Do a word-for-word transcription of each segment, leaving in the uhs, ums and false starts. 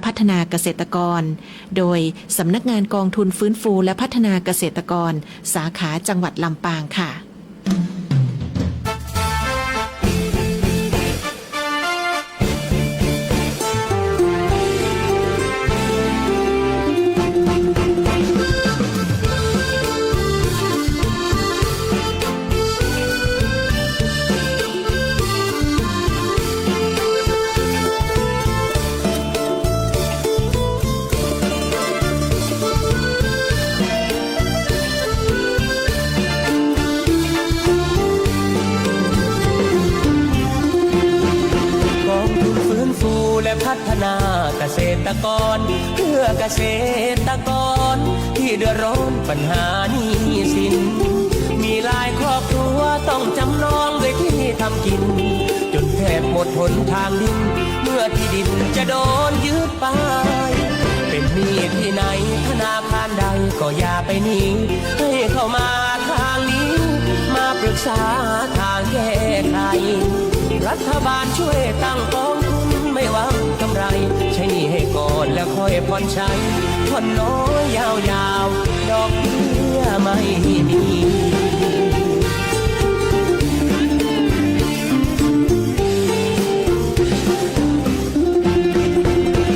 พัฒนาเกษตรกร โดยสำนักงานกองทุนฟื้นฟูและพัฒนาเกษตรกร สาขาจังหวัดลำปางค่ะ กองทุนฟื้นฟูและพัฒนาเกษตรกร เพื่อเกษตรกรที่เดือดร้อนปัญหาหนี้สิน มีหลายครอบครัวต้องจำนองด้วยที่ทำกิน จนแทบหมดหนทางดิ้น เมื่อที่ดินจะโดนยึดไป เป็นหนี้ที่ไหนธนาคารใดก็อย่าไปหนี ให้เข้ามาทางนี้ มาปรึกษาทางแก้ไข รัฐบาลช่วยตั้งกองทุนไม่หวังกำไร ใช้หนี้ให้ก่อนแล้วค่อยผ่อนใช้ ผ่อนน้อยยาวๆ ดอกเบี้ยไม่มี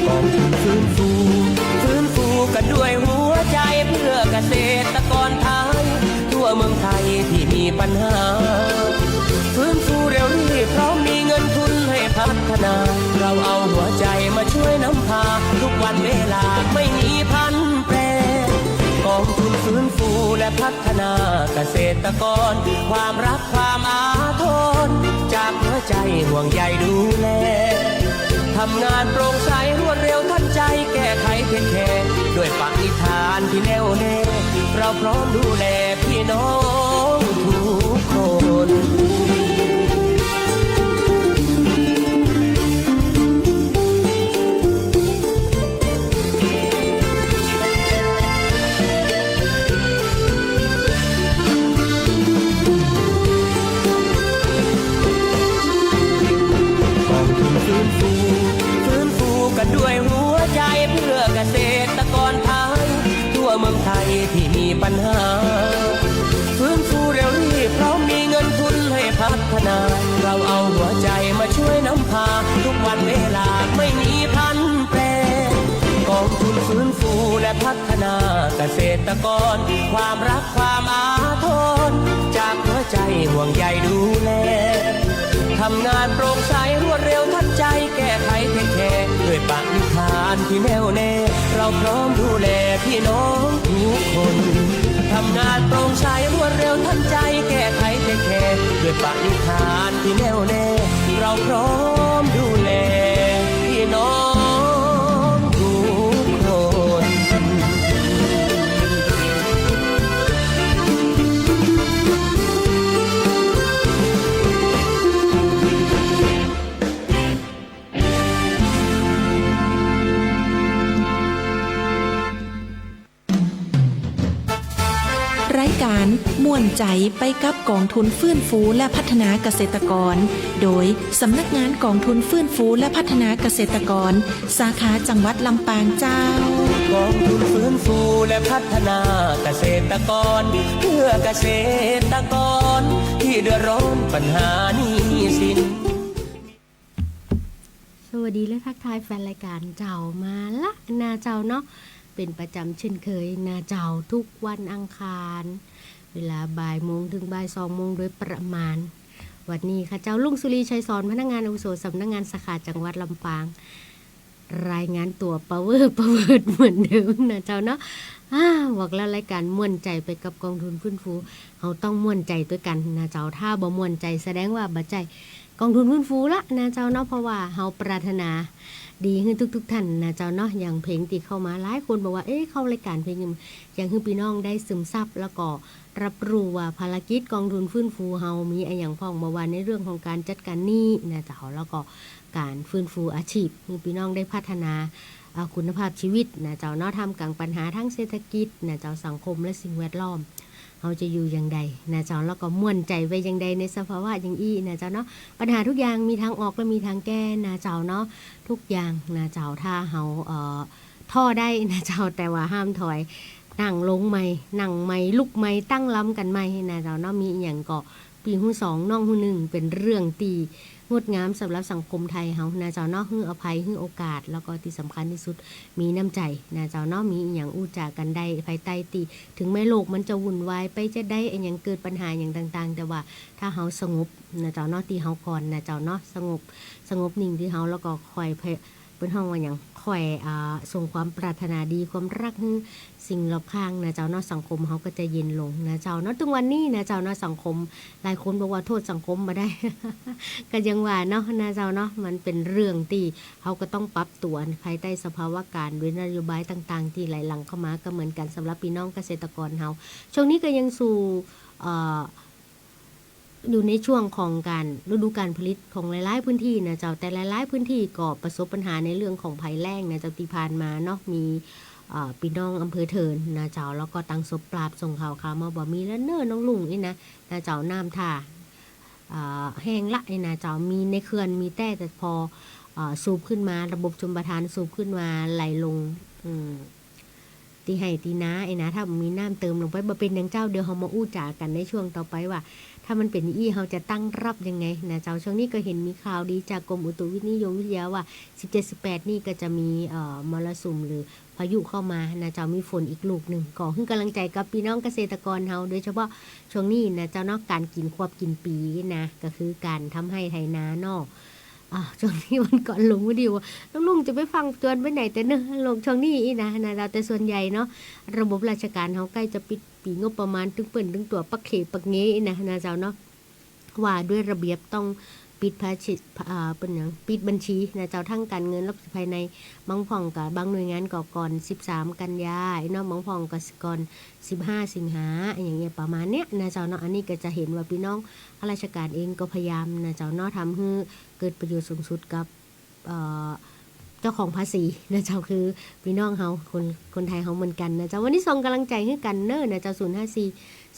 กองทุนฟื้นฟู ฟื้นฟูกันด้วยหัวใจเพื่อเกษตรกรไทย ทั่วเมืองไทยที่มีปัญหา ฟื้นฟูเร็วรีบพร้อมมีเงินทุนให้พัฒนา เราเอาหัวใจมาช่วยนำพา ทุกวันเวลาไม่มีพลันแปร กองทุนฟื้นฟูและพัฒนาเกษตรกร ความรักความอาทร จากหัวใจห่วงใยดูแล ทำงานโปร่งใสรวดเร็วทันใจ แก้ไขเทคแคร์ ด้วยปณิธานที่แน่วแน่ เราพร้อมดูแลพี่น้องทุกคน กองทุนฟื้นฟู ฟื้นฟูกันด้วยหัวใจเพื่อเกษตรกรไทย ทั่วเมืองไทยที่มีปัญหา ฟื้นฟูเร็วรีบพร้อมมีเงินทุนให้พัฒนา เราเอาหัวใจมาช่วยนำพา ทุกวันเวลาไม่มีพลันแปร กองทุนฟื้นฟูและพัฒนาเกษตรกร ความรักความอาทร จากหัวใจห่วงใยดูแล ทำงานโปร่งใสรวดเร็วทันใจ แก้ไขเทคแคร์ ด้วยปณิธานที่แน่วแน่ เราพร้อมดูแลพี่น้องทุกคน ทำงานโปร่งใสรวดเร็วทันใจ แก้ไขเทคแคร์ ด้วยปณิธานที่แน่วแน่ เราพร้อมดูแลพี่น้องทุกคน รายการม่วนใจ๋ไปกับกองทุนฟื้นฟูและพัฒนาเกษตรกร โดยสำนักงานกองทุนฟื้นฟูและพัฒนาเกษตรกร สาขาจังหวัดลำปางเจ้า กองทุนฟื้นฟูและพัฒนาเกษตรกร เพื่อเกษตรกรที่เดือดร้อนปัญหาหนี้สิน สวัสดีและทักทายแฟนรายการเจ้ามาละนาเจ้าเนาะ เป๋นประจ๋ำเช่นเคยนาเจ้า ทุกวันอังคาร เวลาบ่ายโมงเถิงบ่ายสองโมงโดยประมาณ วันนี้ข้าเจ้า ลุงสุรี ชัยสอน พนักงานอาวุโสสำนักงานสาขาจังหวัดลำปาง รายงานตั๋วปะเวิร์ปะเวิร์ดเหมือนเดิมนาเจ้าเนาะ อ้า บอกแล้วรายการม่วนใจ๋ไปกับกองทุนฟื้นฟู เฮาต้องม่วนใจ๋ตวยกั๋นนาเจ้า ถ้าบ่ม่วนใจ๋แสดงว่าบ่ใจ้กองทุนฟื้นฟูละนาเจ้าเนาะ เพราะว่าเฮาปรารถนาดีหื้อทุกๆ ท่านนาเจ้าเนาะ อย่างเพลงตี้เข้ามา หลายคนบอกว่า เอ๊ะ เข้ารายการเพลงอย่าง อย่างหื้อปี้น้องได้ซึมซับ แล้วก็รับรู้ว่าภารกิจกองทุนฟื้นฟูเฮามีอะหยังพ่อง บ่ว่าในเรื่องของก๋านจัดก๋านหนี้นาเจ้า แล้วก็ ก๋านฟื้นฟูอาชีพ หื้อปี้น้องได้พัฒนา อ่า คุณภาพชีวิตนาเจ้าเนาะ ท่ามกลางปัญหาทางเศรษฐกิจนาเจ้า สังคมและสิ่งแวดล้อม เฮาจะอยู่อย่างใดนะเจ้า แล้วก็ม่วนใจ๋ไปอย่างใดในสภาวะอย่างอี้นะเจ้าเนาะ ปัญหาทุกอย่างมีทางออกและมีทางแก้นะเจ้าเนาะ ทุกอย่างนะเจ้า ถ้าเฮา เอ่อ ท้อได้นะเจ้า แต่ว่าห้ามถอย นั่งลงใหม่ นั่งใหม่ ลุกใหม่ ตั้งลำกั๋นใหม่นะเจ้าเนาะ มีอะหยังก็ ปี้ฮู้สอง น้องฮู้นึ่ง เป๋นเรื่องตี้งดงามสำหรับสังคมไทยเฮานะเจ้าเนาะ หื้ออภัย หื้อโอกาส แล้วก็ตี้สำคัญตี้สุด มีน้ำใจ๋นะเจ้าเนาะ มีอะหยังอู้จ๋ากั๋นได้ ภายใต้ตี้ เถิงแม้โลกมันจะวุ่นวายไปจะใด อะหยังเกิดปัญหาหยังต่างๆ แต่ว่าถ้าเฮาสงบนะเจ้าเนาะ ตี้เฮาก่อนนะเจ้าเนาะ สงบ สงบนิ่งตี้เฮา แล้วก็ค่อยพะ เปิ้นฮ้องว่าหยัง ค่อย อ่า ส่งความปรารถนาดี ความฮักหื้อสิ่งรอบข้างนะเจ้าเนาะ สังคมเฮาก็จะเย็นลงนะเจ้าเนาะ ตึงวันนี้นะเจ้าเนาะ สังคม หลายคนบอกว่าโทษสังคมบ่ได้ ก็ยังว่าเนาะนะเจ้าเนาะ มันเป๋นเรื่องตี้เฮาก็ต้องปรับตั๋วภายใต้สภาวะก๋ารณ์ โดยนโยบายต่างๆ ตี้ไหลหลั่งเข้ามา ก็เหมือนกั๋นสำหรับปี้น้องเกษตรกรเฮา ช่วงนี้ก็ยังสู่ เอ่อ อยู่ในช่วงของก๋านฤดูก๋านผลิตของหลายๆ พื้นที่นะเจ้า แต่หลายๆ พื้นที่ก็ประสบปัญหาในเรื่องของภัยแล้งนะเจ้า ตี้ผ่านมาเนาะ มี เอ่อ ปี้น้องอำเภอเถินนะเจ้า แล้วก็ตังสบปราบส่งข่าวๆ มาบ่ามีแล้วเน้อน้องลุงอี้นะ นะเจ้า น้ำท่า เอ่อ แห้งละอี้นะเจ้า มีในเขื่อนมีแต๊ แต่ปอ เอ่อ สูบขึ้นมา ระบบชลประทานสูบขึ้นมาไหลลง อืม ตี้ไฮ่ตี้นาอี้นะ ถ้าบ่มีน้ำเติมลงไป บ่เป๋นหยังเจ้า เดี๋ยวเฮามาอู้จ๋ากั๋นในช่วงต่อไปว่า ถ้ามันเป๋นอี้เฮาจะตั้งรับยังไงนะเจ้า ช่วงนี้ก็เห็นมีข่าวดีจากกรมอุตุนิยมวิทยาว่า สิบเจ็ด สิบแปด นี่ก็จะมี เอ่อ มรสุมหรือพายุเข้ามานะเจ้า มีฝนอีกลูกนึ่ง ก็หื้อก๋ำลังใจ๋กับปี้น้องเกษตรกรเฮา โดยเฉพาะช่วงนี้นะเจ้าเนาะ ก๋านกิ๋นควบกิ๋นปีนะ ก็คือก๋านทำไฮ่ไถนาเนาะ อ่า ช่วงนี้วันก่อนลงวิดีโอ น้องลุงจะไปฟั่งจวนไปไหนแต่เนอะ ลงช่วงนี้อี้นะ นะเจ้า แต่ส่วนใหญ่เนาะ ระบบราชก๋านเฮาใก้จะปิดปี๋งบประมาณ ตึงเปิ้นตึงตั๋วปักเขปักเงอี้นะ นะเจ้าเนาะ ว่าด้วยระเบียบต้องปิดภาชี อ่า เปิ้นหยัง ปิดบัญชีนะเจ้า ทั้งก๋านเงิน ระบบภายใน บางพ่องก็ บางหน่วยงานก็ก่อน สิบสาม กันยาเนาะ บางพ่องก็ก่อน สิบห้า สิงหา อะหยังเอี้ย ประมาณเนี้ยนะเจ้าเนาะ อันนี้ก็จะเห็นว่าปี้น้องข้าราชก๋านเองก็พยายามนะเจ้าเนาะ ทำหื้อเกิดประโยชน์สูงสุดกับ เอ่อ เจ้าของภาษีนะเจ้า คือปี้น้องเฮา คน คนไทยเฮาเหมือนกั๋นนะเจ้า วันนี้ส่งก๋ำลังใจ๋หื้อกั๋นเน้อนะเจ้า ศูนย์ ห้า สี่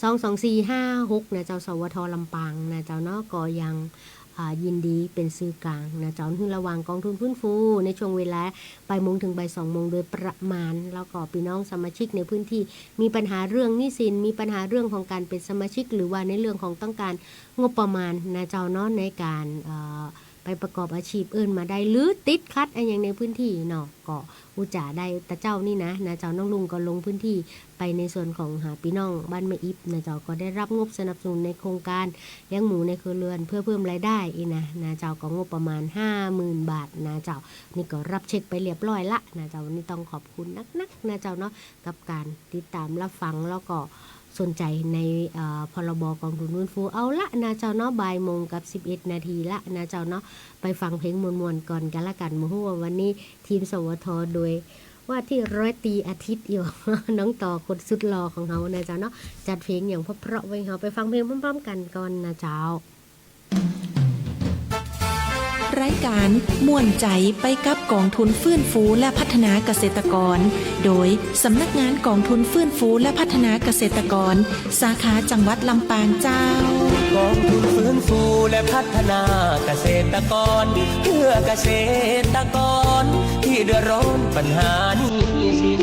สอง สอง สี่ ห้า หก นะเจ้า สวท ลำปางนะเจ้าเนาะ ก็ยัง อ่า ยินดีเป๋นสื่อกลางนะเจ้า หื้อระหว่างก๋องทุนฟื้นฟูในช่วงเวลาบ่ายโมงเถิงบ่ายสองโมงโดยประมาณ แล้วก็ปี้น้องสมาชิกในพื้นที่มีปัญหาเรื่องหนี้สิน มีปัญหาเรื่องของก๋านเป๋นสมาชิก หรือว่าในเรื่องของต้องก๋านงบประมาณนะเจ้าเนาะ ในก๋าน เอ่อ ไปประกอบอาชีพอื่นมาได้ หรือติดขัดอะหยังในพื้นที่เนาะ ก็อู้จ๋าได้ตะเจ้านี่นะ นะเจ้า น้องลุงก็ลงพื้นที่ไปในส่วนของหาปี้น้องบ้านแม่อิบนะเจ้า ก็ได้รับงบสนับสนุนในโครงก๋านเลี้ยงหมูในครัวเรือนเพื่อเพิ่มรายได้อี้นะ นะเจ้า ก็งบประมาณ ห้าหมื่น บาทนะเจ้า นี่ก็รับเช็คไปเรียบร้อยละนะเจ้า วันนี้ต้องขอบคุณนักๆ นะเจ้าเนาะ กับก๋านติดต๋ามรับฟัง แล้วก็สนใจ๋ใน เอ่อ พรบ ก๋องทุนฟื้นฟู เอาละนะเจ้าเนาะ บ่ายโมงกับสิบเอ็ดนาทีละนะเจ้าเนาะ ไปฟังเพลงม่วนๆ ก่อนกั๋นละกั๋น บ่ฮู้ว่าวันนี้ทีม สวท โดยว่าตี้ร้อยตรีอาทิตย์อยู่ น้องต่อคนสุดหล่อของเฮานะเจ้าเนาะ จัดเพลงอย่างเพราะๆ ไว้เฮา ไปฟังเพลงพร้อมๆ กั๋นก่อนนะเจ้า รายก๋านม่วนใจ๋ไปกับก๋องทุนฟื้นฟูและพัฒนาเกษตรกร โดยสำนักงานก๋องทุนฟื้นฟูและพัฒนาเกษตรกร สาขาจังหวัดลำปางเจ้า ก๋องทุนฟื้นฟูและพัฒนาเกษตรกร เพื่อเกษตรกรที่เดือดร้อนปัญหาหนี้สิน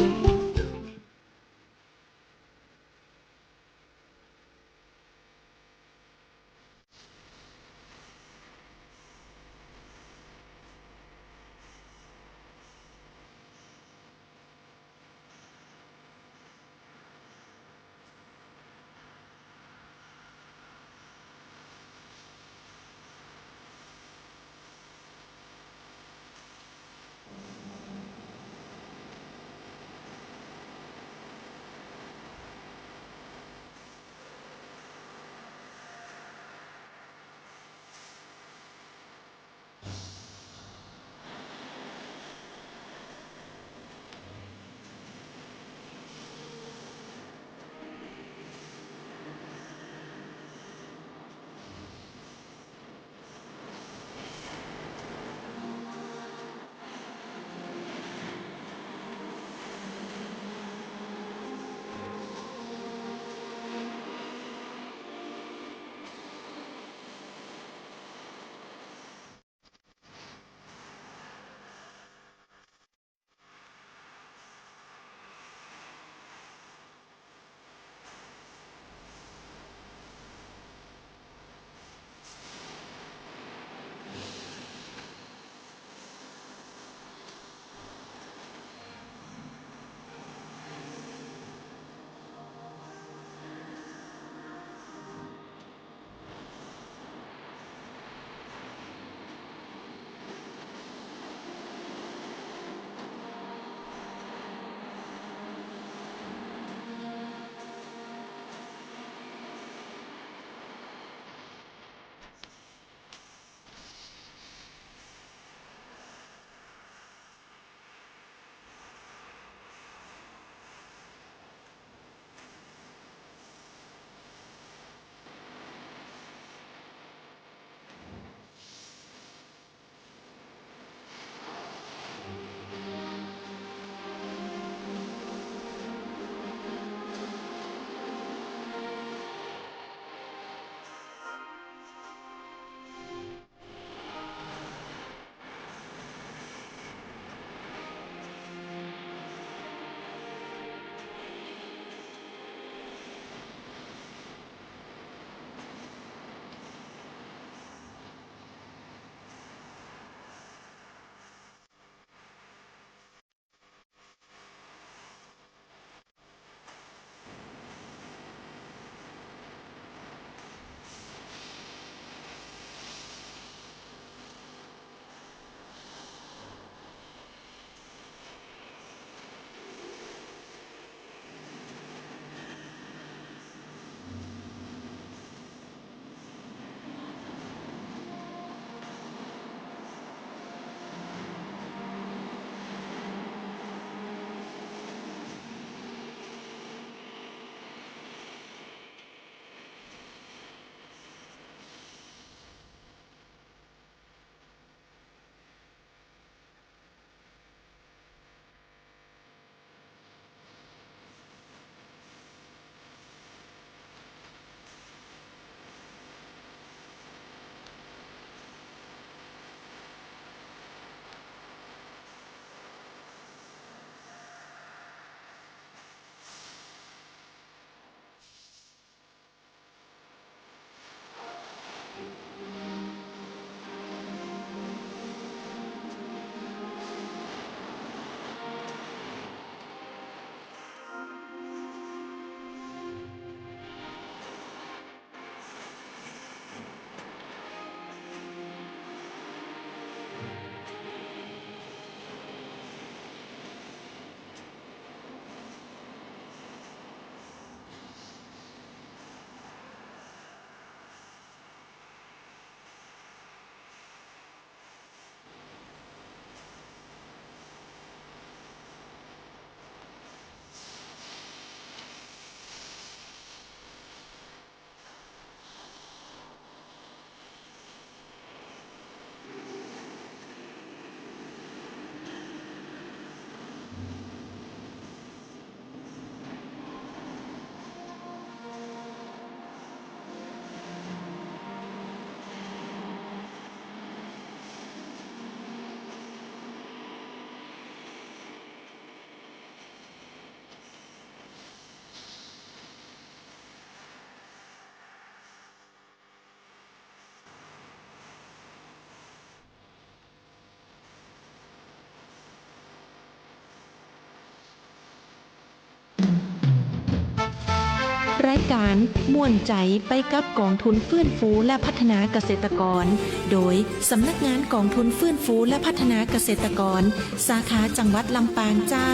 การม่วนใจ๋ไปกับก๋องทุนฟื้นฟูและพัฒนาเกษตรกร โดยสำนักงานก๋องทุนฟื้นฟูและพัฒนาเกษตรกร สาขาจังหวัดลำปางเจ้า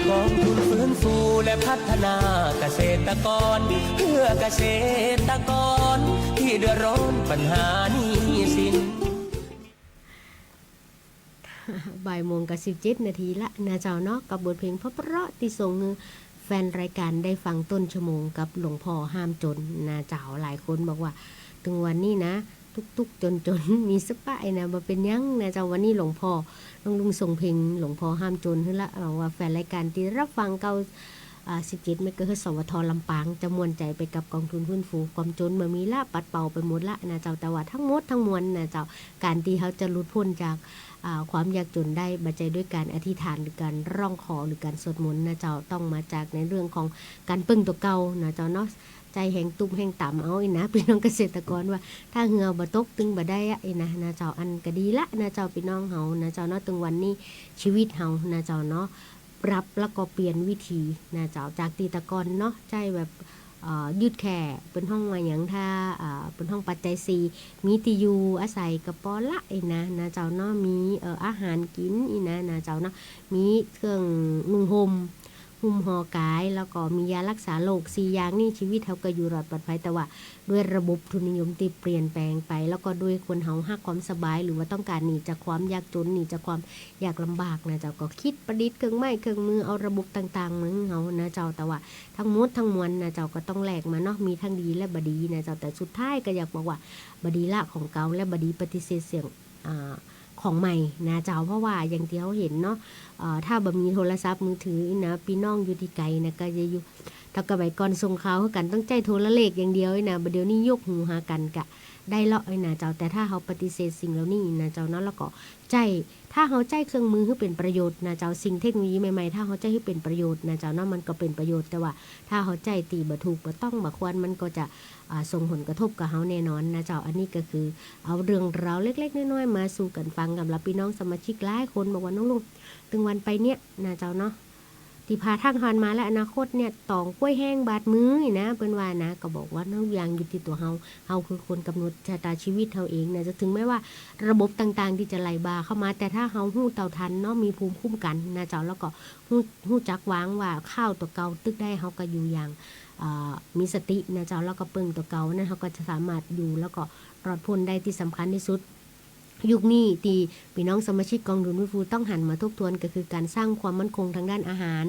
ก๋องทุนฟื้นฟูและพัฒนาเกษตรกร เพื่อเกษตรกรที่เดือดร้อนปัญหาหนี้สิน บ่ายโมงกับสิบเจ็ดนาทีละนะเจ้าเนาะ กับบทเพลงเพราะๆ ตี้ส่งหื้อแฟนรายก๋านได้ฟังต้นชั่วโมงกับหลวงพ่อห้ามจนนะเจ้า หลายคนบอกว่า ตึงวันนี้นะ ตุ๊กๆ จนๆ มีสะปายนะ บ่เป๋นหยังนะเจ้า วันนี้หลวงพ่อ น้องลุงส่งเพลงหลวงพ่อห้ามจนหื้อละ หวังว่าแฟนรายก๋านตี้รับฟังเก้า อ่า สิบเจ็ดเมกะเฮิรตซ์ สวท ลำปาง จะม่วนใจ๋ไปกับก๋องทุนฟื้นฟู ความจนบ่มีละ ปัดเป่าไปหมดละนะเจ้า แต่ว่าทั้งหมดทั้งมวลนะเจ้า ก๋านตี้เฮาจะหลุดป๊นจาก อ่า ความยากจนได้ บ่ใจ้ด้วยก๋านอธิษฐาน หรือก๋านร้องขอ หรือก๋านสวดมนต์นะเจ้า ต้องมาจากในเรื่องของก๋านเปิ้งตั๋วเก่านะเจ้าเนาะ ใจ๊แฮงตุ๊บแฮงต๋ำเอาอี้นะ ปี้น้องเกษตรกรว่า ถ้าเฮือบ่ตกตึงบ่ได้อะอี้นะ นะเจ้า อันก็ดีละนะเจ้า ปี้น้องเฮานะเจ้าเนาะ ตึงวันนี้ชีวิตเฮานะเจ้าเนาะ ปรับแล้วก็เปลี่ยนวิถีนะเจ้า จากตี้แต่ก่อนเนาะ ใจ๊แบบ เอ่อ ยืดแค่ เปิ้นฮ้องว่าหยัง ถ้า เอ่อ เปิ้นฮ้องปัจจัยสี่ มีตี้อยู่อาศัยก็ปอละอี้นะ นะเจ้าเนาะ มี เอ่อ อาหารกิ๋นอี้นะ นะเจ้าเนาะ มีเครื่องนุ่งห่ม หุ้มห่อก๋าย แล้วก็มียารักษาโรค สี่อย่างนี้ชีวิตเฮาก็อยู่รอดปลอดภัย แต่ว่าด้วยระบบทุนนิยมตี้เปลี่ยนแปลงไป แล้วก็ด้วยคนเฮาฮักความสบาย หรือว่าต้องก๋านหนีจากความยากจน หนีจากความยากลำบากนะเจ้า ก็คิดประดิษฐ์เครื่องไม้เครื่องมือ เอาระบบต่างๆ มาหื้อเฮานะเจ้า แต่ว่าทั้งหมดทั้งมวลนะเจ้า ก็ต้องแลกมาเนาะ มีทั้งดีและบ่ดีนะเจ้า แต่สุดท้ายก็อยากบอกว่า บ่ดีละของเก่า และบ่ดีปฏิเสธเสียง อ่า ของใหม่นะเจ้า เพราะว่าอย่างตี้เฮาหันเนาะ เอ่อ ถ้าบ่มีโทรศัพท์มือถืออี้นะ ปี้น้องอยู่ตี้ไก๋นะ ก็จะอยู่ แต่ก่อนส่งข่าวหื้อกั๋นต้องใจ๊โทรเลขอย่างเดียวอี้นะ บ่าเดี่ยวนี้ยกหูหากั๋นก็ได้ละอี้นะเจ้า แต่ถ้าเฮาปฏิเสธสิ่งเหล่านี้นะเจ้าเนาะ แล้วก็ใจ๊ ถ้าเฮาใจ๊เครื่องมือหื้อเป๋นประโยชน์นะเจ้า สิ่งเทคโนโลยีใหม่ๆ ถ้าเฮาใจ๊หื้อเป๋นประโยชน์นะเจ้าเนาะ มันก็เป๋นประโยชน์ แต่ว่าถ้าเฮาใจ๊ตี้บ่ถูกบ่ต้องบ่ควร มันก็จะ อ่า ส่งผลกระทบกับเฮาแน่นอนนะเจ้า อันนี้ก็คือ เอาเรื่องราวเล็กๆ น้อยๆ มาสู่กั๋นฟัง สำหรับปี้น้องสมาชิกหลายคนบอกว่า น้องลุง ตึงวันไปเนี่ยนะเจ้าเนาะ ตี้ผ่าทางผ่านมาและอนาคตเนี่ย ต๋องก้วยแห้งบาดมืออี้นะ เปิ้นว่านะ ก็บอกว่าทุกอย่างอยู่ตี้ตั๋วเฮา เฮาคือคนกำหนดชะตาชีวิตเฮาเองนะเจ้า ถึงแม้ว่าระบบต่างๆ ตี้จะไหลบ่าเข้ามา แต่ถ้าเฮาฮู้เต้าตันเนาะ มีภูมิคุ้มกั๋นนะเจ้า แล้วก็ฮู้ ฮู้จักวางว่าข้าวตั๋วเก่าตึกได้ เฮาก็อยู่อย่าง เอ่อ มีสตินะเจ้า แล้วก็เปิ้งตั๋วเก่านั้น เฮาก็จะสามารถอยู่ แล้วก็รอดป๊นได้ ตี้สำคัญตี้สุด ยุคนี้ตี้ปี้น้องสมาชิกก๋องทุนฟื้นฟูต้องหันมาทบทวน ก็คือก๋านสร้างความมั่นคงทางด้านอาหาร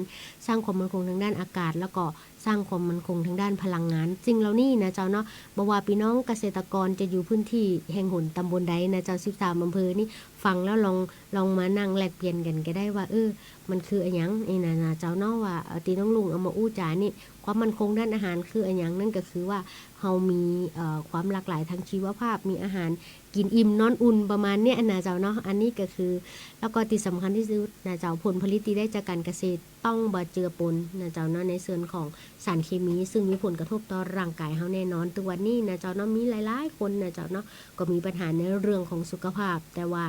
สร้างความมั่นคงทางด้านอากาศ แล้วก็สร้างความมั่นคงทางด้านพลังงาน สิ่งเหล่านี้นะเจ้าเนาะ บ่ว่าปี้น้องเกษตรกรจะอยู่พื้นตี้แห่งหนต๋ำบลใดนะเจ้า สิบสามอำเภอนี่ ฟังแล้วลอง ลองมานั่งแลกเปลี่ยนกั๋นก็ได้ว่า เออ มันคืออะหยังอี้นะ นะเจ้าเนาะ ว่า เอ่อ ตี้น้องลุงเอามาอู้จ๋านี่ ความมั่นคงด้านอาหารคืออะหยัง นั่นก็คือว่าเฮามี เอ่อ ความหลากหลายทางชีวภาพ มีอาหาร กิ๋นอิ่มนอนอุ่นประมาณเนี้ยนะเจ้าเนาะ อันนี้ก็คือ แล้วก็ตี้สำคัญตี้สุดนะเจ้า ผลผลิตตี้ได้จากก๋านเกษตรต้องบ่เจือปนนะเจ้าเนาะ ในส่วนของสารเคมี ซึ่งมีผลกระทบต่อร่างก๋ายเฮาแน่นอน ตึงวันนี้นะเจ้าเนาะ มีหลายๆ คนนะเจ้าเนาะ ก็มีปัญหาในเรื่องของสุขภาพ แต่ว่า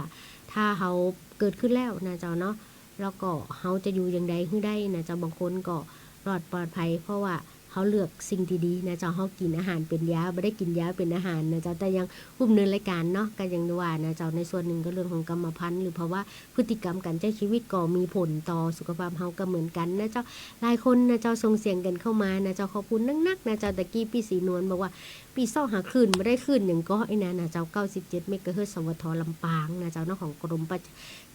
ถ้าเฮาเกิดขึ้นแล้วนะเจ้าเนาะ แล้วก็เฮาจะอยู่อย่างใดหื้อได้นะเจ้า บางคนก็รอดปลอดภัย เพราะว่าเฮาเลือกสิ่งตี้ดีนะเจ้า เฮากิ๋นอาหารเป๋นยา บ่ได้กิ๋นยาเป๋นอาหารนะเจ้า แต่อย่างผู้ดำเนินรายก๋านเนาะ ก็อย่างว่านะเจ้า ในส่วนนึ่งก็เรื่องของกรรมพันธุ์ หรือภาวะพฤติกรรมก๋านใจ๊ชีวิตก็มีผลต่อสุขภาพเฮาก็เหมือนกั๋นนะเจ้า หลายคนนะเจ้าส่งเสียงกั๋นเข้ามานะเจ้า ขอบคุณนักๆ นะเจ้า ตะกี้ปี้ศรีนวลบอกว่า ปี้เซาะหาคลื่นบ่ได้ คลื่นหยังก่ออี้นะ นะเจ้า เก้าสิบเจ็ดเมกะเฮิรตซ์ สวท ลำปางนะเจ้าเนาะ ของกรมประ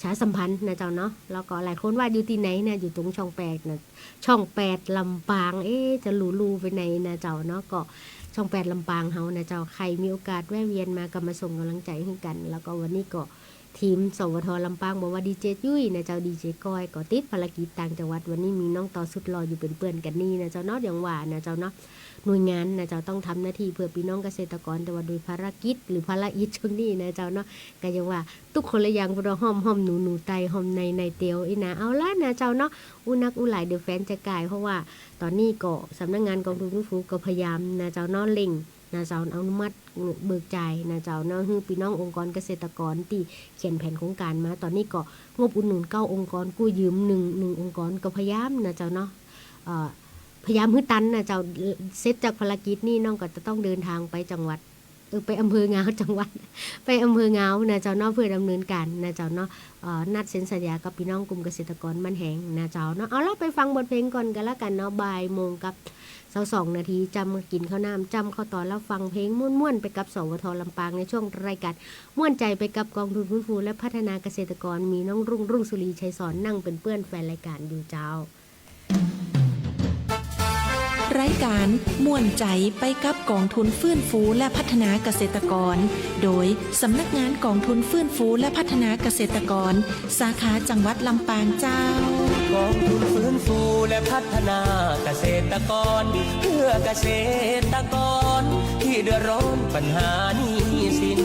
ชาสัมพันธ์นะเจ้าเนาะ แล้วก็หลายคนว่าอยู่ตี้ไหนนะ อยู่ตรงช่องแปดนะ ช่องแปดลำปาง เอ๊ะ จะหรูๆ ไปไหนนะเจ้าเนาะ ก็ช่องแปดลำปางเฮานะเจ้า ใผมีโอกาสแวะเวียนมาก็มาส่งก๋ำลังใจ๋หื้อกั๋น แล้วก็วันนี้ก็ทีม สวท ลำปาง บอกว่าดีเจยุ้ยนะเจ้า ดีเจก้อยก็ติดภารกิจต่างจังหวัด วันนี้มีน้องต่อสุดหล่ออยู่เป๋นเปื้อนกั๋นนี่นะเจ้าเนาะ อย่างว่านะเจ้าเนาะ หน่วยงานนะเจ้าต้องทำหน้าตี้เพื่อปี้น้องเกษตรกร แต่ว่าโดยภารกิจหรือภารอิจช่วงนี้นะเจ้าเนาะ ก็อย่างว่า ตุ๊กคนละอย่าง เปิ้นว่าฮ้อม ฮ้อมหนู หนูไต่ ฮ้อมใน ในเตียวอี้นะ เอาละนะเจ้าเนาะ อู้นักอู้หลายเดี๋ยวแฟนจะก่าย เพราะว่าต๋อนนี้ก็สำนักงานก๋องทุนฟื้นฟูก็พยายามนะเจ้าเนาะ เร่งนะเจ้า อนุมัติเบิกจ่ายนะเจ้าเนาะ หื้อปี้น้ององค์กรเกษตรกรตี้เขียนแผนโครงก๋านมา ต๋อนนี้ก็งบอุดหนุนเก้าองค์กร กู้ยืมหนึ่ง หนึ่งองค์กร ก็พยายามนะเจ้าเนาะ เอ่อ พยายามหื้อตันนะเจ้า เสร็จจากภารกิจนี้น้องก็จะต้องเดินทางไปจังหวัด เออ ไปอำเภองาว จังหวัด ไปอำเภองาวนะเจ้าเนาะ เพื่อดำเนินการนะเจ้าเนาะ เอ่อ นัดเซ็นสัญญากับปี้น้องกลุ่มเกษตรกรบ้านแหงนะเจ้าเนาะ เอาละ ไปฟังบทเพลงก่อนก็แล้วกั๋นเนาะ บ่ายโมงกับซาวสองนาที จำกิ๋นข้าวน้ำ จำข้าวต๋อน แล้วฟังเพลงม่วนๆ ไปกับ สวท ลำปาง ในช่วงรายการม่วนใจ๋ไปกับกองทุนฟื้นฟูและพัฒนาเกษตรกร มีน้องรุ่ง รุ่งสุรี ชัยสอน นั่งเป๋นเปื้อนแฟนรายการอยู่เจ้า รายการม่วนใจ๋ไปกับกองทุนฟื้นฟูและพัฒนาเกษตรกร โดยสำนักงานกองทุนฟื้นฟูและพัฒนาเกษตรกร สาขาจังหวัดลำปางเจ้า กองทุนฟื้นฟูและพัฒนาเกษตรกร เพื่อเกษตรกรที่เดือดร้อนปัญหาหนี้สิน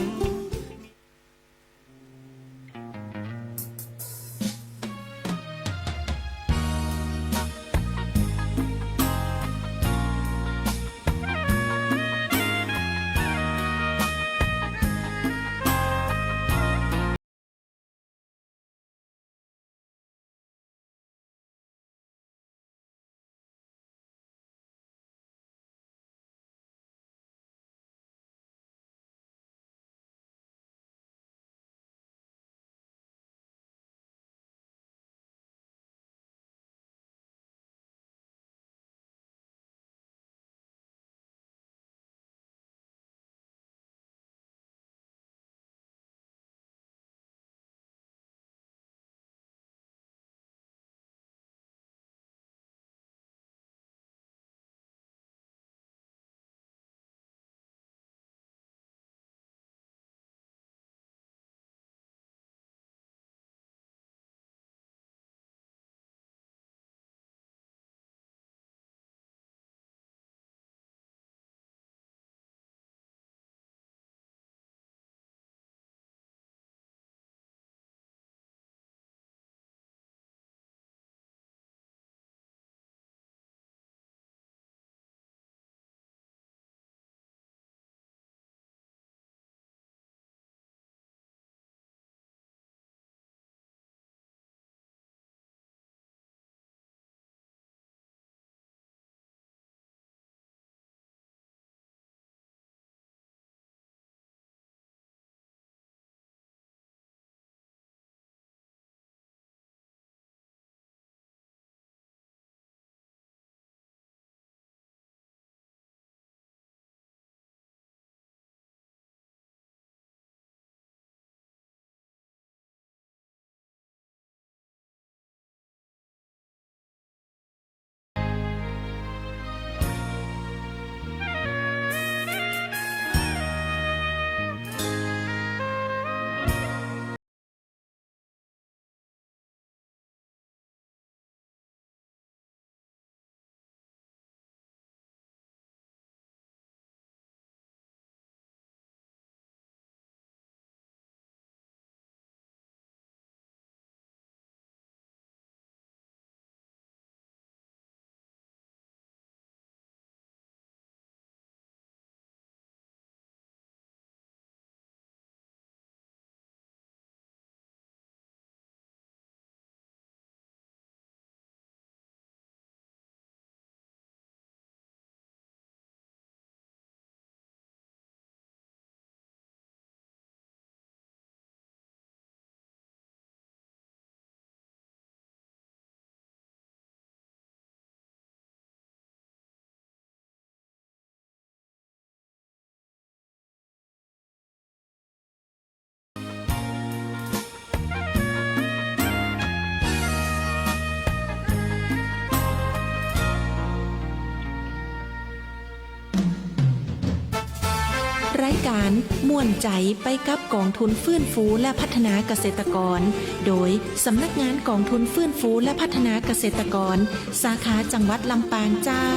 รายการม่วนใจ๋ไปกับกองทุนฟื้นฟูและพัฒนาเกษตรกร โดยสำนักงานกองทุนฟื้นฟูและพัฒนาเกษตรกร สาขาจังหวัดลำปางเจ้า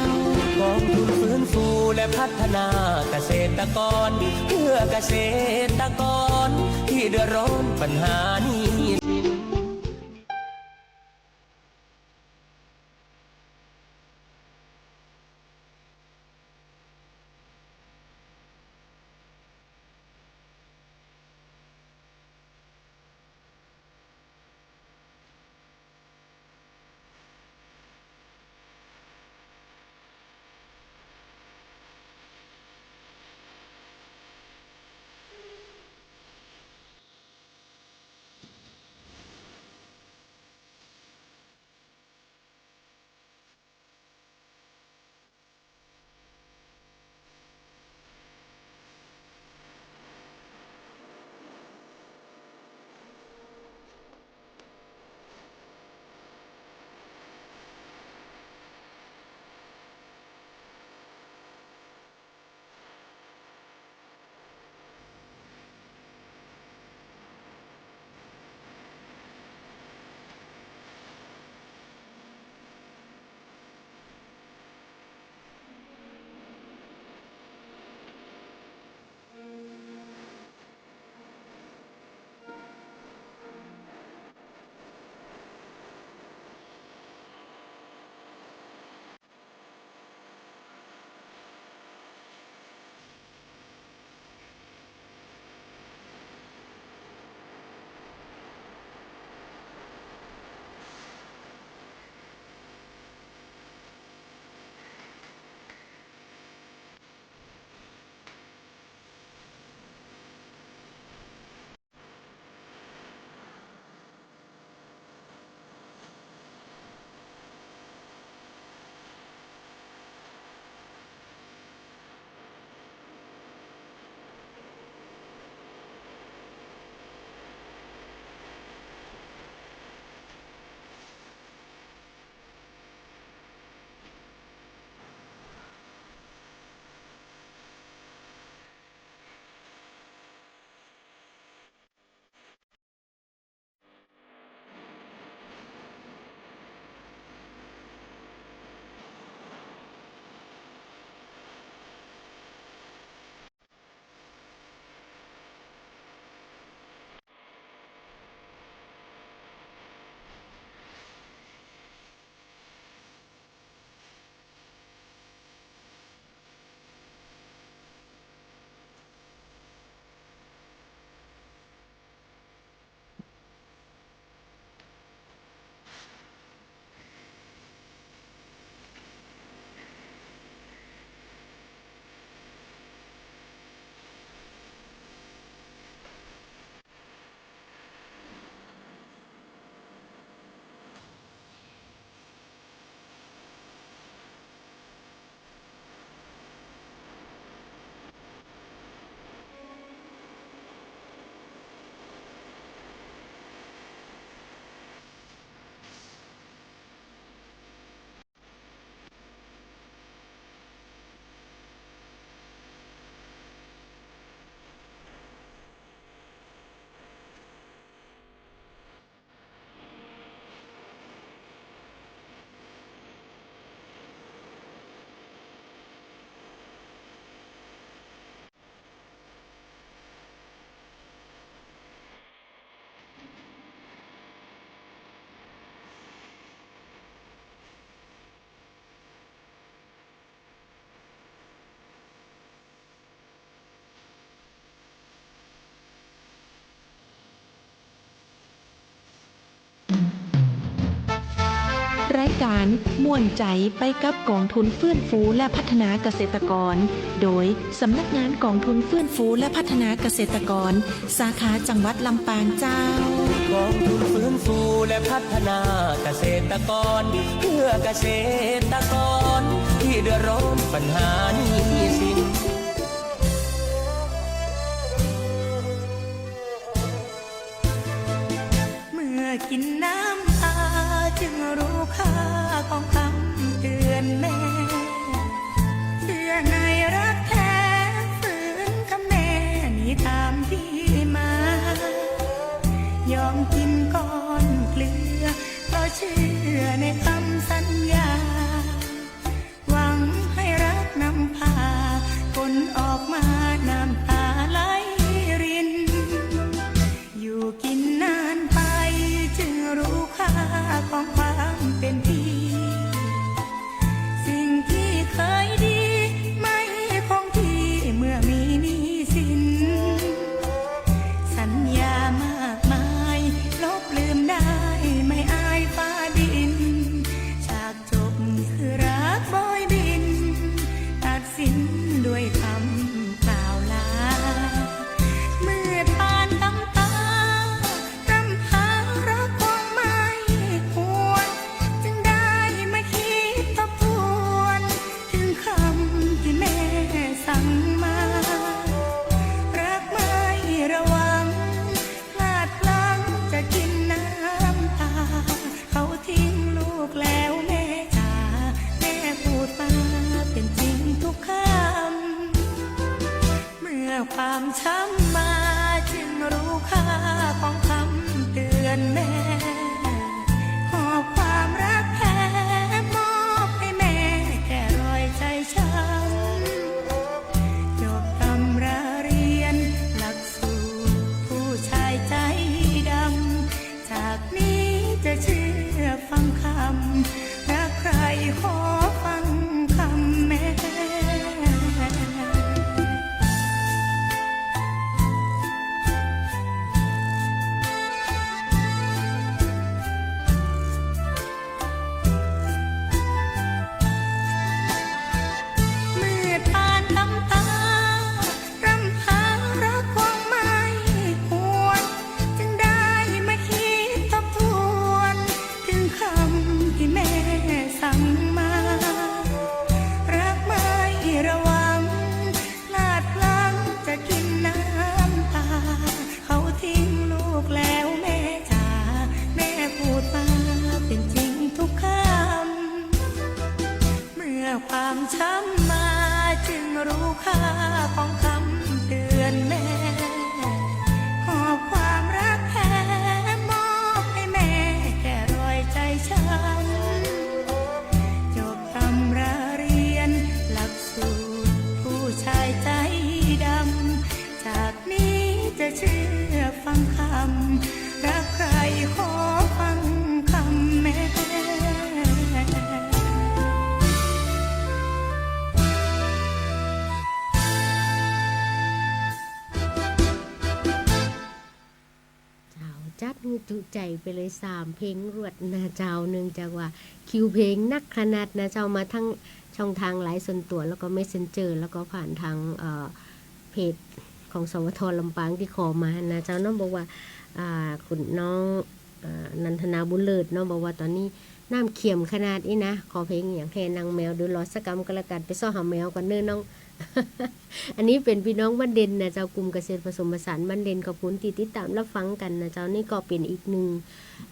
กองทุนฟื้นฟูและพัฒนาเกษตรกร เพื่อเกษตรกรที่เดือดร้อนปัญหาหนี้สิน รายการม่วนใจ๋ไปกับก๋องทุนฟื้นฟูและพัฒนาเกษตรกร โดยสำนักงานก๋องทุนฟื้นฟูและพัฒนาเกษตรกร สาขาจังหวัดลำปางเจ้า ก๋องทุนฟื้นฟูและพัฒนาเกษตรกร เพื่อเกษตรกรที่เดือดร้อนปัญหาหนี้สิน เมื่อกิ๋นน้ำตาจึงรู้ค่าของคำเตือนแม่ เชื่อในรักแท้ฝืนคำแม่นี้ตามพี่มา ยอมกิ๋นก้อนเกลือ เพราะเชื่อในคำสัญญา หวังให้รักนำพา คนออกมาน้ำตาไหลริน อยู่กิ๋นนานไปจึงรู้ค่าของความเป็นพี่ สิ่งที่เคยดีไม่คงที่เมื่อมีหนี้สิน สัญญามากมายลบลืมได้ไม่อายฟ้าดิน ฉาก จบคือรักโบยบิน ตัดสินด้วยคำกล่าวลา มืดปานกำตา ร่ำหารักคงไม่ควร จึงได้มาคิดทบทวน ถึงคำที่แม่สั่งมา รักไม่ระวัง พลาดพลั้งจะกิ๋นน้ำตา เขาทิ้งลูกแล้วแม่จ๋า แม่พูดมาเป็นจริงทุกคำ เมื่อความช้ำมาจึงรู้ค่าของคำเตือนแม่ หอบความรักแท้มอบให้แม่แก้รอยใจช้ำ จบตำราเรียนหลัก สูตรผู้ชายใจดำ จากนี้จะเชื่อฟังคำ รักใครขอฟังคำแม่ มืดปานกำตา ร่ำหารักคงไม่ควร จึงได้มาคิดทบทวน ถึงคำที่แม่สั่งมา รักไม่ระวัง พลาดพลั้งจะกิ๋นน้ำตา เขาทิ้งลูกแล้วแม่จ๋า แม่พูดมาเป็นจริงทุกคำ เมื่อความช้ำมาจึงรู้ค่าของคำเตือนแม่ หอบความรักแท้มอบให้แม่แก้รอยใจช้ำ จบตำราเรียนหลักสูตรผู้ชายใจดำ จากนี้จะเชื่อฟังคำ รักใครขอฟังคำแม่ เจ้า จัดหื้อจุใจไปเลยสามเพลงรวดนะเจ้า เนื่องจากว่าคิวเพลงนักขนาดนะเจ้า มาทั้งช่องทางไลน์ส่วนตั๋ว แล้วก็เมสเซนเจอร์ แล้วก็ผ่านทาง เอ่อ เพจของ สวท ลำปางตี้ขอมานะเจ้าเนาะ บอกว่า อ่า คุณน้อง อ่า นันทนา บุญเลิศเนาะ บอกว่าต๋อนนี้น้ำเขียมขนาดอี้นะ ขอเพลงอะหยังแห่นางแมว เดี๋ยวรอสักกำก็แล้วกั๋น ไปเซาะหาแมวก่อนเน่อน้อง อันนี้เป๋นปี้น้องบ้านเด่นนะเจ้า กลุ่มเกษตรผสมผสานบ้านเด่น ขอบคุณตี้ติดต๋ามรับฟังกั๋นนะเจ้า นี่ก็เป๋นอีกนึ่ง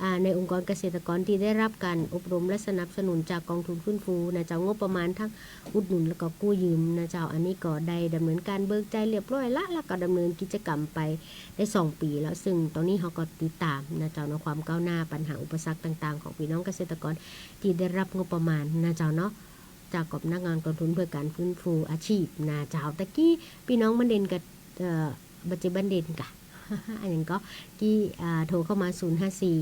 อ่า ในองค์กรเกษตรกรตี้ได้รับก๋านอบรมและสนับสนุนจากกองทุนฟื้นฟูนะเจ้า งบประมาณทั้งอุดหนุนแล้วก็กู้ยืมนะเจ้า อันนี้ก็ได้ดำเนินก๋านเบิกจ่ายเรียบร้อยละ แล้วก็ดำเนินกิจกรรมไปได้สองปี๋แล้ว ซึ่งต๋อนนี้เฮาก็ติดต๋ามนะเจ้าเนาะ ความก้าวหน้า ปัญหาอุปสรรคต่างๆ ของปี้น้องเกษตรกรตี้ได้รับงบประมาณนะเจ้าเนาะ จากกองทุนกองทุนเพื่อการฟื้นฟูอาชีพนะเจ้า ตะกี้ปี้น้องบ้านเด่นกับ เอ่อ บ่ใจ้บ้านเด่นก่ะ อะหยังก็ กี้ อ่า โทรเข้ามา ศูนย์ห้าสี่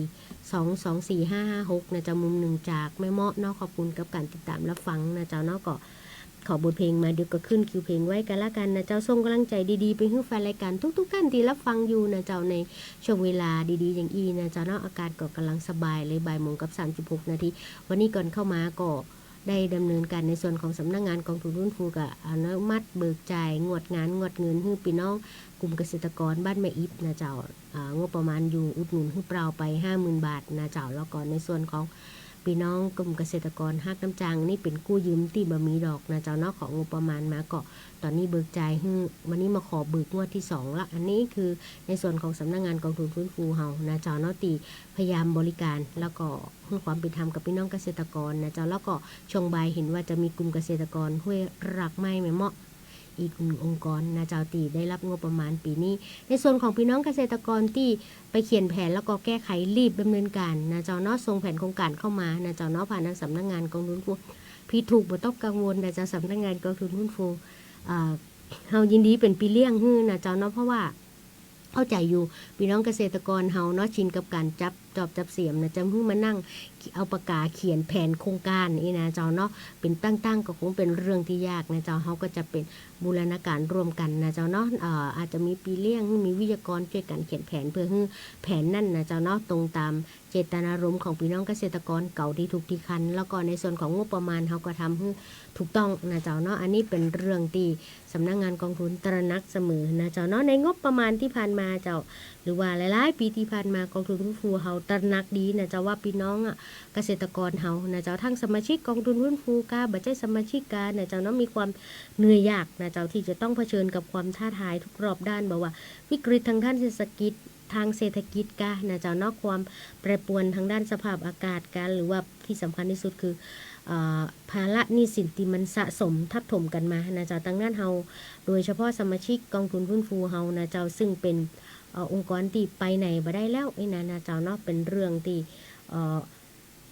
สองสองสี่ ห้าห้าหก นะเจ้า มุมหนึ่งจากแม่เมาะเนาะ ขอบคุณกับก๋านติดต๋ามรับฟังนะเจ้าเนาะ ก็ ขอบทเพลงมาเดี๋ยวก็ขึ้นคิวเพลงไว้กั๋นละกั๋นนะเจ้า ส่งก๋ำลังใจ๋ดีๆ ไปหื้อแฟนรายก๋านทุกๆ ท่านตี้ฮับฟังอยู่นะเจ้า ในช่วงเวลาดีๆ อย่างอี้นะเจ้าเนาะ อากาศก็ก่ำลังสบายเลย บ่ายโมงกับสามสิบหกนาที วันนี้ก่อนเข้ามาก็ได้ดำเนินก๋านในส่วนของสำนักงานกองทุนฟื้นฟู ก็อนุมัติเบิกจ่ายงวดงานงวดเงินหื้อปี้น้องกลุ่มเกษตรกรบ้านแม่อิบนะเจ้า อ่า งบประมาณอยู่อุดหนุนหื้อเปล่าไปห้าหมื่นบาทนะเจ้า แล้วก็ในส่วนของปี้น้องกลุ่มเกษตรกรฮักน้ำจาง นี่เป๋นกู้ยืมตี้บ่มีดอกนะเจ้าเนาะ ของงบประมาณมาก็ ต๋อนนี้เบิกจ่ายหื้อ วันนี้มาขอเบิกงวดตี้สองละ อันนี้คือในส่วนของสำนักงานกองทุนฟื้นฟูเฮานะเจ้าเนาะ ตี้พยายามบริก๋าน แล้วก็หื้อความเป๋นธรรมกับปี้น้องเกษตรกรนะเจ้า แล้วก็ช่วงบ่ายหันว่าจะมีกลุ่มเกษตรกรห้วยรากไม้แม่เมาะ อีกหนึ่งองค์กรนะเจ้า ตี้ได้ฮับงบประมาณปี๋นี้ ในส่วนของปี้น้องเกษตรกรตี้ไปเขียนแผนแล้วก็แก้ไขรีบดำเนินก๋านนะเจ้าเนาะ ส่งแผนโครงก๋านเข้ามานะเจ้าเนาะ ผ่านทางสำนักงานกองทุนฟื้นฟู ผิดถูกบ่ต้องกังวลนะเจ้า สำนักงานกองทุนฟื้นฟู อ่า เฮายินดีเป๋นปี้เลี้ยงหื้อนะเจ้าเนาะ เพราะว่าเข้าใจ๋อยู่ ปี้น้องเกษตรกรเฮาเนาะ ชินกับก๋านจับจอบจับเสียมนะ จะหื้อมานั่งเอาปากก๋าเขียนแผนโครงก๋านอี้นะเจ้าเนาะ เป๋นตั้งๆ ก็คงเป๋นเรื่องตี้ยากนะเจ้า เฮาก็จะเป๋นบูรณาก๋านร่วมกั๋นนะเจ้าเนาะ เอ่อ อาจจะมีปี้เลี้ยงหื้อ มีวิทยากรจ้วยกั๋นเขียนแผน เปื้อหื้อแผนนั้นนะเจ้าเนาะ ตรงต๋าม เจตนารมณ์ของปี้น้องเกษตรกรเก่าตี้ทุกข์ตี้คัน แล้วก็ในส่วนของงบประมาณเฮาก็ทำหื้อถูกต้องนะเจ้าเนาะ อันนี้เป๋นเรื่องตี้สำนักงานกองทุนตระหนักเสมอนะเจ้าเนาะ ในงบประมาณตี้ผ่านมาเจ้า หรือว่าหลายๆ ปี๋ตี้ผ่านมากองทุนฟื้นฟูเฮาตระหนักดีนะเจ้า ว่าปี้น้องอะ เกษตรกรเฮานะเจ้า ทั้งสมาชิกกองทุนฟื้นฟูกา บ่ใจ้สมาชิกกานะเจ้าเนาะ มีความเหนื่อยยากนะเจ้า ตี้จะต้องเผชิญกับความท้าทายทุกรอบด้าน บ่ว่าวิกฤตทางด้านเศรษฐกิจ ทางเศรษฐกิจกานะเจ้าเนาะ ความแปรปรวนทางด้านสภาพอากาศกา หรือว่าตี้สำคัญตี้สุดคือ เอ่อ ภาระหนี้สินตี้มันสะสมทับถมกั๋นมานะเจ้า ตังนั้นเฮา โดยเฉพาะสมาชิกกองทุนฟื้นฟูเฮานะเจ้า ซึ่งเป๋น เอ่อ องค์กรตี้ไปไหนบ่ได้แล้วอี้นะ นะเจ้าเนาะ เป๋นเรื่องตี้ เอ่อ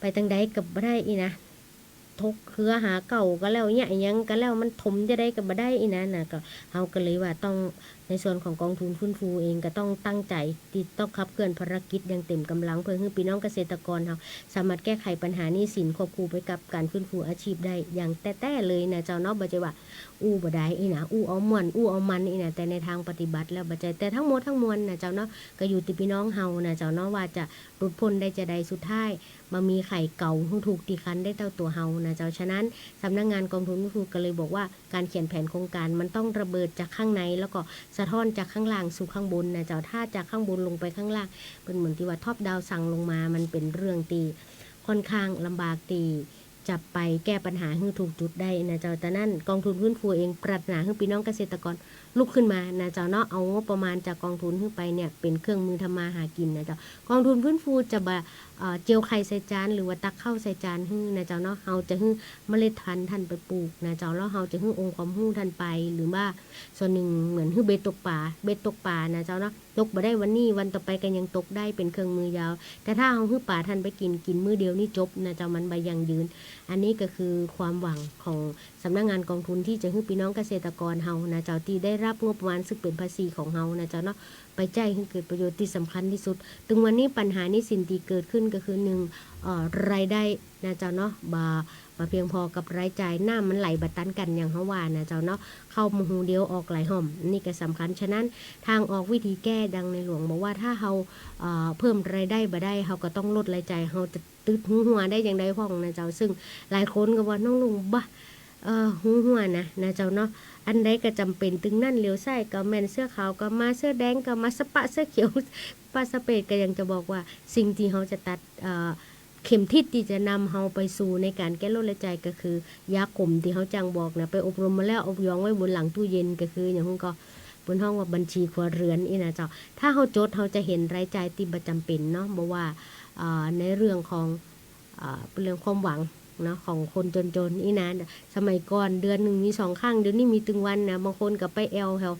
ไปตางใดก็บ่ได้อี้นะ ถกเหือหาเก๊าก็แล้ว เยียะหยังก็แล้ว มันถมจาใดก็บ่ได้อี้นะ นะ ก็ เฮาก็เลยว่าต้อง ในส่วนของกองทุนฟื้นฟูเองก็ต้องตั้งใจ๋ตี้ต้องขับเคลื่อนภารกิจอย่างเต็มก๋ำลัง เปื้อหื้อปี้น้องเกษตรกรเฮาสามารถแก้ไขปัญหาหนี้สินควบคู่ไปกับก๋านฟื้นฟูอาชีพได้อย่างแต๊ๆ เลยนะเจ้าเนาะ บ่ใจ้ว่าอู้บ่ได้อี้นะ อู้เอาม่วน อู้เอามันอี้นะ แต่ในตางปฏิบัติแล้วบ่ใจ้ แต่ตังหมดตังมวลนะเจ้าเนาะ ก็อยู่ตี้ปี้น้องเฮานะเจ้าเนาะ ว่าจะหลุดป๊นได้จาใด สุดท้าย บ่มีใผเก๋าหื้อถูกตี้คันได้เต้าตั๋วเฮานะเจ้า ฉะนั้นสำนักงานกองทุนฟื้นฟูก็เลยบอกว่า ก๋านเขียนแผนโครงก๋านมันต้องระเบิดจากข้างใน แล้วก็สะท้อนจากข้างล่างสู่ข้างบนนะเจ้า ถ้าจากข้างบนลงไปข้างล่าง เป๋นเหมือนตี้ว่า top down สั่งลงมา มันเป๋นเรื่องตี้ค่อนข้างลำบากตี้จะไปแก้ปัญหาหื้อถูกจุดได้นะเจ้า แต่นั้นกองทุนฟื้นฟูเองปรารถนาหื้อปี้น้องเกษตรกรลุกขึ้นมานะเจ้าเนาะ เอางบประมาณจากกองทุนหื้อไปเนี่ยเป๋นเครื่องมือทำมาหากิ๋นนะเจ้า กองทุนฟื้นฟูจะบ่ เอ่อ เจียวไข่ใส่จาน หรือว่าตักข้าวใส่จานหื้อนะเจ้าเนาะ เฮาจะหื้อเมล็ดพันธุ์ต้านไปปลูกนะเจ้า แล้วเฮาจะหื้อองค์ความฮู้ต้านไป หรือว่าส่วนนึ่งเหมือนหื้อเบ็ดตกป๋า เบ็ดตกป๋านะเจ้าเนาะ ตกบ่ได้วันนี้ วันต่อไปก็ยังตกได้ เป๋นเครื่องมือยาว แต่ถ้าเฮาหื้อป๋าต้านไปกิ๋น กิ๋นมื้อเดียวนี่จบนะเจ้า มันบ่ยั่งยืน อันนี้ก็คือความหวังของสำนักงานกองทุนตี้จะหื้อปี้น้องเกษตรกรเฮานะเจ้า ตี้ได้ฮับงบประมาณซึ่งเป๋นภาษีของเฮานะเจ้าเนาะ ไปใจ๊หื้อเกิดประโยชน์ตี้สำคัญตี้สุด ตึงวันนี้ปัญหาหนี้สินตี้เกิดขึ้นก็คือ นึ่ง เอ่อ รายได้นะเจ้าเนาะ บ่ บ่เพียงพอกับรายจ่าย น้ำมันไหลบ่ตันกั๋นอย่างเฮาว่านะเจ้าเนาะ เข้าหูเดียวออกหลายฮ่อม นี่ก็สำคัญ ฉะนั้นตางออกวิธีแก้ดังในหลวงบอกว่า ถ้าเฮา เอ่อ เพิ่มรายได้บ่ได้ เฮาก็ต้องลดรายจ่าย เฮาจะตึ๊ดหูหัวได้อย่างใดพ่องนะเจ้า ซึ่งหลายคนก็ว่า น้องลุง บ่ เอ่อ หูหัวนะ นะเจ้าเนาะ อันใดก็จ๋ำเป๋นตึงนั้น เหลียวซ้ายก็แม่น เสื้อขาวก็มา เสื้อแดงก็มา สะปะเสื้อเขียว ปะสะเปด ก็ยังจะบอกว่าสิ่งตี้เฮาจะตัด เอ่อ เข็มทิศตี้จะนำเฮาไปสู่ในก๋านแก้ลดรายจ่ายก็คือ ยาขมตี้เฮาจ้างบอกนะ ไปอบรมมาแล้ว เอาหยองไว้บนหลังตู้เย็น ก็คืออย่างหื้อก็ เปิ้นฮ้องว่าบัญชีครัวเรือนอี้นะเจ้า ถ้าเฮาจด เฮาจะหันรายจ่ายตี้บ่จ๋ำเป๋นเนาะ บ่ว่า เอ่อ ในเรื่องของ เอ่อ เรื่องความหวังเนาะ ของคนจนๆ อี้นะ สมัยก่อนเดือนนึ่งมีสองครั้ง เดี๋ยวนี้มีตึงวันนะ บางคนก็ไปแอ่วแถว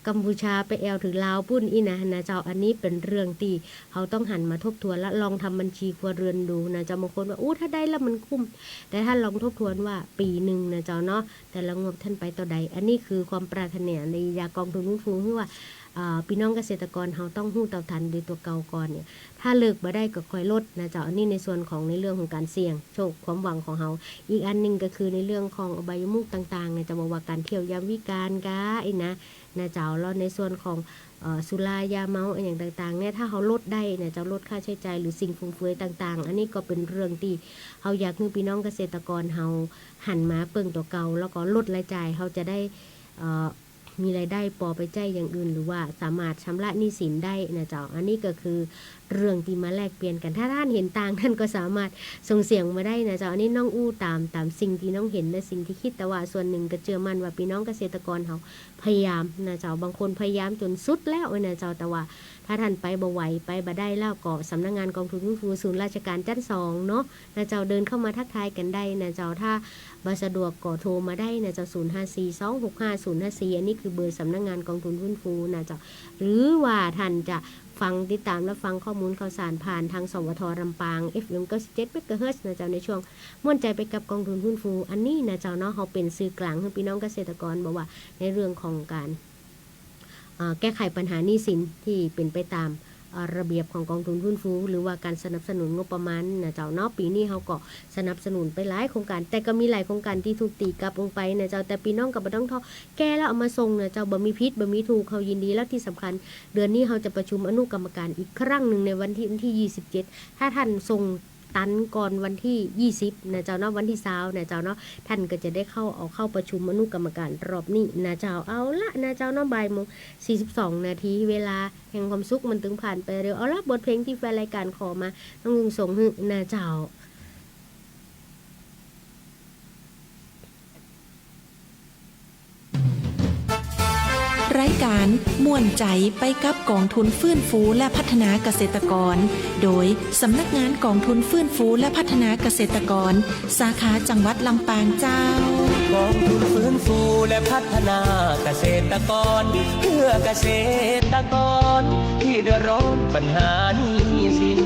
กัมพูชา ไปแอ่วเถิงลาวปู๊นอี้นะ นะเจ้า อันนี้เป๋นเรื่องตี้เฮาต้องหันมาทบทวน และลองทำบัญชีครัวเรือนดูนะเจ้า บางคนว่า อู้ ถ้าได้แล้วมันคุ้ม แต่ถ้าลองทบทวนว่าปี๋นึ่งนะเจ้าเนาะ แต่ละงบต้านไปเต้าใด อันนี้คือความปรารถนาในยากองทุนฟื้นฟู หื้อว่า เอ่อ ปี้น้องเกษตรกรเฮาต้องฮู้เต้าตันโดยตั๋วเก่าก่อนเนี่ย ถ้าเลิกบ่ได้ก็ค่อยลดนะเจ้า อันนี้ในส่วนของในเรื่องของก๋านเสี่ยงโชคความหวังของเฮา อีกอันนึ่งก็คือในเรื่องของอบายมุขต่างๆ นะเจ้า บ่ว่าก๋านเที่ยวยามวิกาลก้าอี้นะ นะเจ้า แล้วในส่วนของ เอ่อ สุรายาเมาอะหยังต่างๆ เนี่ย ถ้าเฮาลดได้นะเจ้า ลดค่าใจ๊จ่ายหรือสิ่งฟุ่มเฟือยต่างๆ อันนี้ก็เป๋นเรื่องตี้เฮาอยากหื้อปี้น้องเกษตรกรเฮาหันมาเปิ้งตั๋วเก่า แล้วก็ลดรายจ่าย เฮาจะได้ เอ่อ มีรายได้ปอไปใจ๊อย่างอื่น หรือว่าสามารถชำระหนี้สินได้นะเจ้า อันนี้ก็คือเรื่องตี้มาแลกเปลี่ยนกั๋น ถ้าต้านเห็นต่าง ต้านก็สามารถส่งเสียงมาได้นะเจ้า อันนี้น้องอู้ต๋าม ต๋ามสิ่งตี้น้องเห็นและสิ่งตี้กึ๊ด แต่ว่าส่วนนึ่งก็เจื้อมั่นว่าปี้น้องเกษตรกรเฮาพยายามนะเจ้า บางคนพยายามจ๋นสุดแล้วนะเจ้า แต่ว่าถ้าต้านไปบ่ไหว ไปบ่ได้แล้วก็สำนักงานก๋องทุนฟื้นฟูศูนย์ราชก๋านจั๊นสองเนาะ นะเจ้า เดินเข้ามาทักทายกั๋นได้นะเจ้า ถ้าบ่สะดวกก็โทรมาได้นะเจ้า ศูนย์ห้าสี่ สองหกห้า ศูนย์ห้าสี่ อันนี้คือเบอร์สำนักงานก๋องทุนฟื้นฟูนะเจ้า หรือว่าต้านจะฟัง ติดต๋ามรับฟังข้อมูลข่าวสารผ่านทาง สวท ลำปาง เอฟเอ็ม เก้าสิบเจ็ด เมกะเฮิรตซ์ นะเจ้า ในช่วงม่วนใจ๋ไปกับก๋องทุนฟื้นฟู อันนี้นะเจ้าเนาะ เฮาเป๋นสื่อกลางหื้อปี้น้องเกษตรกร บ่ว่าในเรื่องของก๋าน เอ่อ แก้ไขปัญหาหนี้สินตี้เป๋นไปต๋าม เอ่อ ระเบียบของก๋องทุนฟื้นฟู หรือว่าก๋านสนับสนุนงบประมาณนะเจ้าเนาะ ปี๋นี้เฮาก็สนับสนุนไปหลายโครงก๋าน แต่ก็มีหลายโครงก๋านตี้ถูกตี๋กลับลงไปนะเจ้า แต่ปี้น้องก็บ่ต้องท้อ แก้แล้วเอามาส่งนะเจ้า บ่มีผิด บ่มีถูก เฮายินดี แล้วตี้สำคัญ เดือนนี้เฮาจะประชุมอนุกรรมการอีกครั้งนึ่งในวันตี้ วันตี้ยี่สิบเจ็ด ถ้าต้านส่ง ตันก่อนวันตี้ยี่สิบนะเจ้าเนาะ วันตี้ซาวนะเจ้าเนาะ ต้านก็จะได้เข้า เอาเข้าประชุมอนุกรรมการรอบนี้นะเจ้า เอาละนะเจ้าเนาะ บ่ายโมงสี่สิบสองนาที เวลาแห่งความสุขมันตึงผ่านไปเร็ว เอาละ บทเพลงตี้แฟนรายก๋านขอมา น้องอึ่งส่งหื้อนะเจ้า รายการม่วนใจ๋ไปกับก๋องทุนฟื้นฟูและพัฒนาเกษตรกร โดยสำนักงานก๋องทุนฟื้นฟูและพัฒนาเกษตรกร สาขาจังหวัดลำปางเจ้า ก๋องทุนฟื้นฟูและพัฒนาเกษตรกร เพื่อเกษตรกรตี้เดือดร้อนปัญหาหนี้สิน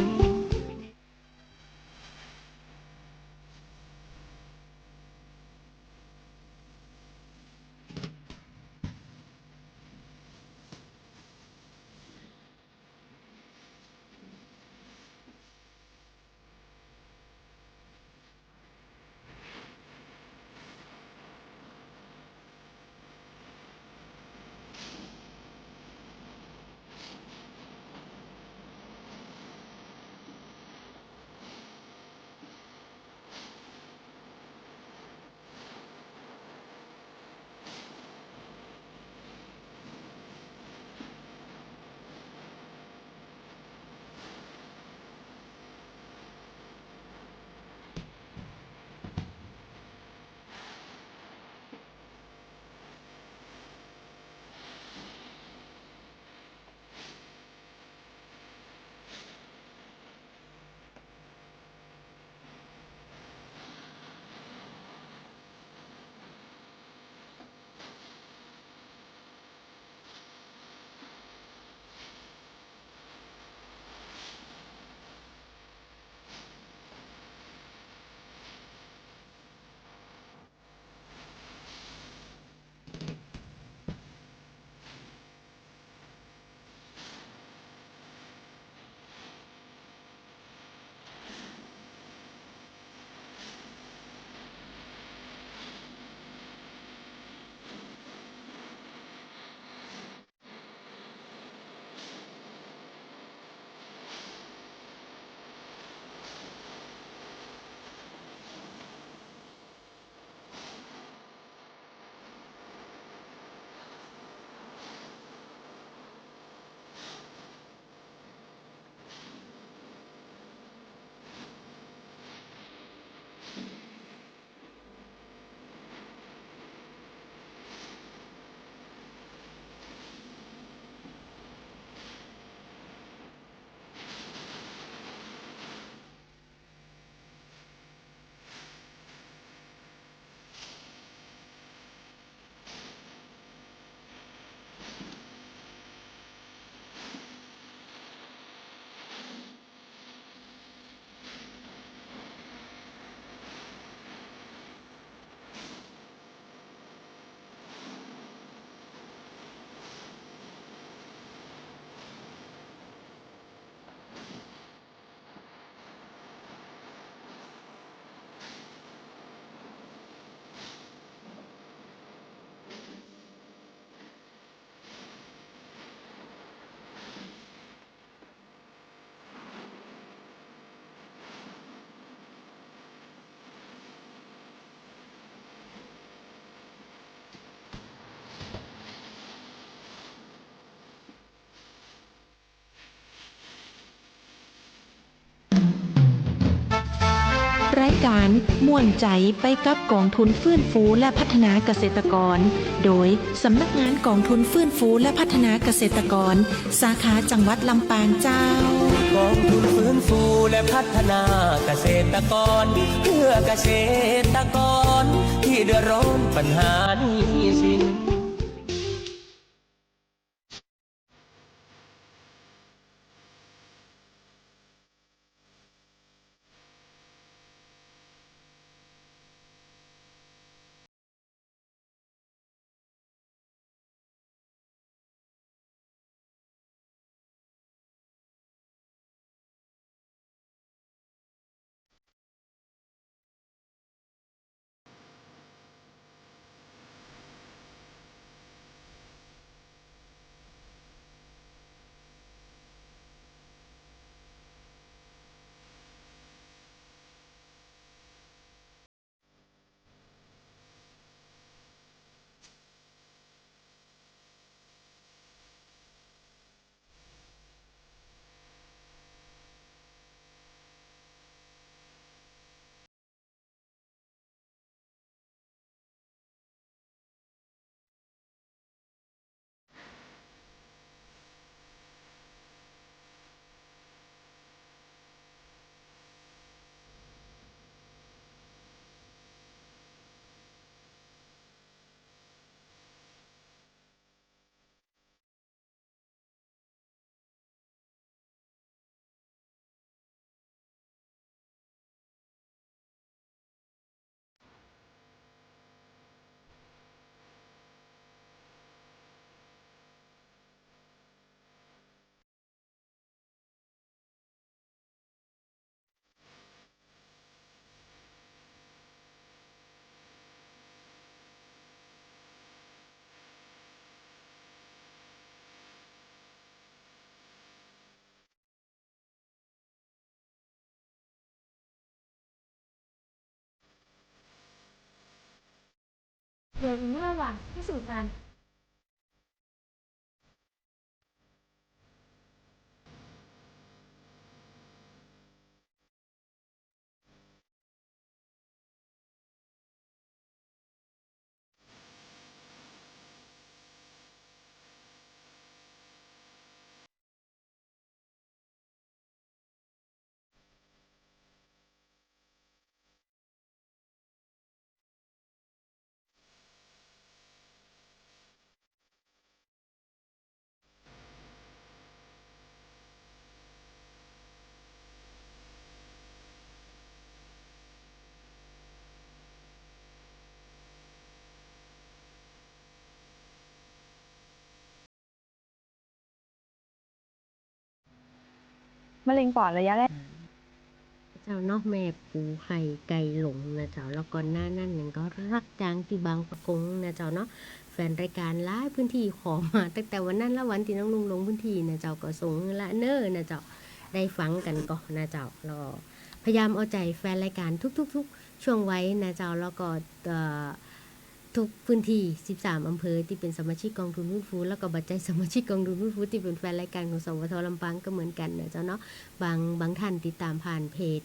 การม่วนใจ๋ไปกับก๋องทุนฟื้นฟูและพัฒนาเกษตรกร โดยสำนักงานก๋องทุนฟื้นฟูและพัฒนาเกษตรกร สาขาจังหวัดลำปางเจ้า ก๋องทุนฟื้นฟูและพัฒนาเกษตรกร เพื่อเกษตรกรที่เดือดร้อนปัญหาหนี้สินเดี๋ยวเมื่อวานที่สุดการ มะเร็งปอดระยะแรก เจ้าเนาะ แม่ปูไข่ไก่หลงนะเจ้า แล้วก่อนหน้านั้นหนึ่งก็ฮักจางตี้บางปะกงนะเจ้าเนาะ แฟนรายการหลายพื้นตี้ขอมาตั้งแต่วันนั้นละวันตี้น้องลุงลงพื้นตี้นะเจ้า ก็ส่งละเน้อนะเจ้า ได้ฟังกั๋นก่อนะเจ้า แล้วก็พยายามเอาใจ๋แฟนรายการทุกๆๆ ช่วงวัยนะเจ้า แล้วก็ เอ่อ ทุกพื้นตี้ สิบสามอำเภอตี้เป๋นสมาชิกก๋องทุนฟื้นฟู แล้วก็บ่ใจ้สมาชิกก๋องทุนฟื้นฟูตี้เป๋นแฟนรายการของ สวท ลำปางก็เหมือนกั๋นนะเจ้าเนาะ บาง บางท่านติดต๋ามผ่านเพจ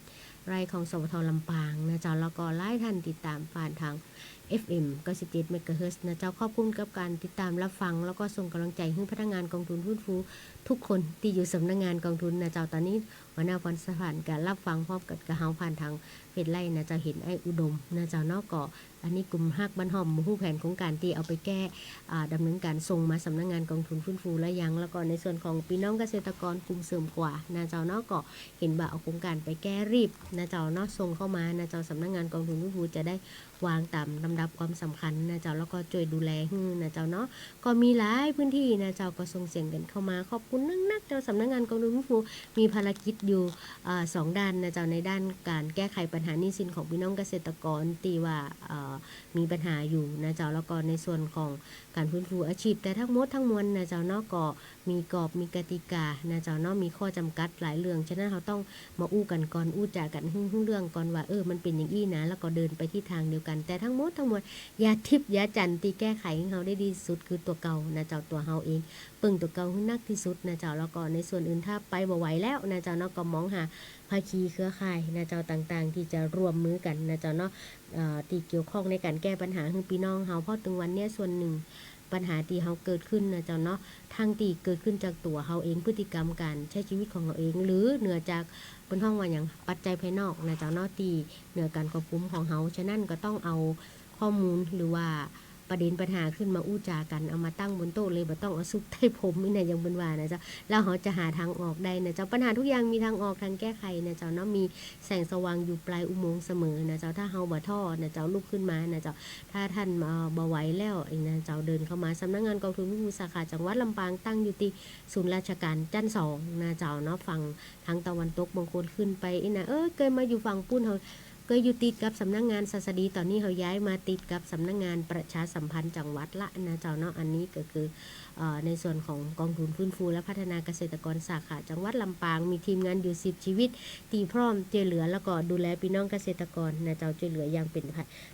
ไลฟ์ของ สวท ลำปางนะเจ้า แล้วก็หลายท่านติดต๋ามผ่านตาง เอฟเอ็ม เก้าสิบเจ็ดเมกะเฮิรตซ์นะเจ้า ขอบคุณกับก๋านติดต๋ามรับฟัง แล้วก็ส่งก๋ำลังใจ๋หื้อพนักงานก๋องทุนฟื้นฟูทุกคนตี้อยู่สำนักงานก๋องทุนนะเจ้า ต๋อนนี้หัวหน้าพรสวรรค์ก็รับฟังพร้อมกั๋นกับเฮาผ่านตางเฟซไลฟ์นะเจ้า เห็นอ้ายอุดมนะเจ้าเนาะ ก็ อันนี้กลุ่มฮักบ้านฮ่อมบ่ฮู้แผนโครงก๋านตี้เอาไปแก้ อ่า ดำเนินก๋านส่งมาสำนักงานก๋องทุนฟื้นฟูแล้วยัง แล้วก็ในส่วนของปี้น้องเกษตรกรกลุ่มเสริมขวานะเจ้าเนาะ ก็เห็นว่าเอาโครงก๋านไปแก้รีบนะเจ้าเนาะ ส่งเข้ามานะเจ้า สำนักงานก๋องทุนฟื้นฟูจะได้วางต๋ามลำดับความสำคัญนะเจ้า แล้วก็จ้วยดูแลหื้อนะเจ้าเนาะ ก็มีหลายพื้นตี้นะเจ้า ก็ส่งเสียงกั๋นเข้ามา ขอบคุณนักๆ เจ้า สำนักงานก๋องทุนฟื้นฟูมีภารกิจอยู่ อ่า สองด้านนะเจ้า ในด้านก๋านแก้ไขปัญหาหนี้สินของปี้น้องเกษตรกรตี้ว่า เอ่อ มีปัญหาอยู่นะเจ้า แล้วก็ในส่วนของก๋านฟื้นฟูอาชีพ แต่ทั้งหมดทั้งมวลนะเจ้าเนาะ ก็ มีกรอบ มีกติกานะเจ้าเนาะ มีข้อจำกัดหลายเรื่อง ฉะนั้นเฮาต้องมาอู้กั๋นก่อน อู้จ๋ากั๋นหื้อ หื้อเรื่องก่อนว่า เออ มันเป๋นอย่างอี้นะ แล้วก็เดินไปทิศทางเดียวกั๋น แต่ทั้งหมดทั้งมวล ยาทิพย์ยาจั๋นทร์ตี้แก้ไขหื้อเฮาได้ดีสุดคือตั๋วเก่านะเจ้า ตั๋วเฮาเอง เปิ่งตั๋วเก่าหื้อนักตี้สุดนะเจ้า แล้วก็ในส่วนอื่นถ้าไปบ่ไหวแล้วนะเจ้าเนาะ ก็มองหาภาคีเครือข่ายนะเจ้า ต่างๆ ตี้จะร่วมมือกั๋นนะเจ้าเนาะ เอ่อ ตี้เกี่ยวข้องในก๋านแก้ปัญหาหื้อปี้น้องเฮา เพราะตึงวันเนี้ยส่วนนึ่ง ปัญหาตี้เฮาเกิดขึ้นนะเจ้าเนาะ ทั้งตี้เกิดขึ้นจากตั๋วเฮาเอง พฤติกรรมก๋านใจ๊จีวิตของเฮาเอง หรือเหนือจาก เปิ้นฮ้องว่าหยัง ปัจจัยภายนอกนะเจ้าเนาะ ตี้เหนือก๋านควบคุมของเฮา ฉะนั้นก็ต้องเอาข้อมูลหรือว่าประเด็นปัญหาขึ้นมาอู้จ๋ากั๋น เอามาตั้งบนโต๊ะเลย บ่ต้องเอาซุกใต้ผมนี่นะ อย่างเปิ้นว่านะเจ้า แล้วเฮาจะหาทางออกได้นะเจ้า ปัญหาทุกอย่างมีทางออก ทางแก้ไขนะเจ้าเนาะ มีแสงสว่างอยู่ปลายอุโมงค์เสมอนะเจ้า ถ้าเฮาบ่ท้อนะเจ้า ลุกขึ้นมานะเจ้า ถ้าต้าน เอ่อ บ่ไหวแล้วนะเจ้า เดินเข้ามา สำนักงานกองทุนฟื้นฟูสาขาจังหวัดลำปาง ตั้งอยู่ตี้ศูนย์ราชการจั้นสองนะเจ้าเนาะ ฝั่งตางตะวันตก บางคนขึ้นไปอี้นะ เออ เกยมาอยู่ฝั่งปู๊น เฮาเกยอยู่ติดกับสำนักงานศาสดี ต๋อนนี้เฮาย้ายมาติดกับสำนักงานประชาสัมพันธ์จังหวัดละนะเจ้าเนาะ อันนี้ก็คือ เอ่อ ในส่วนของกองทุนฟื้นฟูและพัฒนาเกษตรกรสาขาจังหวัดลำปาง มีทีมงานอยู่สิบชีวิต ตี้พร้อมจ้วยเหลือ แล้วก็ดูแลปี้น้องเกษตรกรนะเจ้า จ้วยเหลืออย่างเป๋น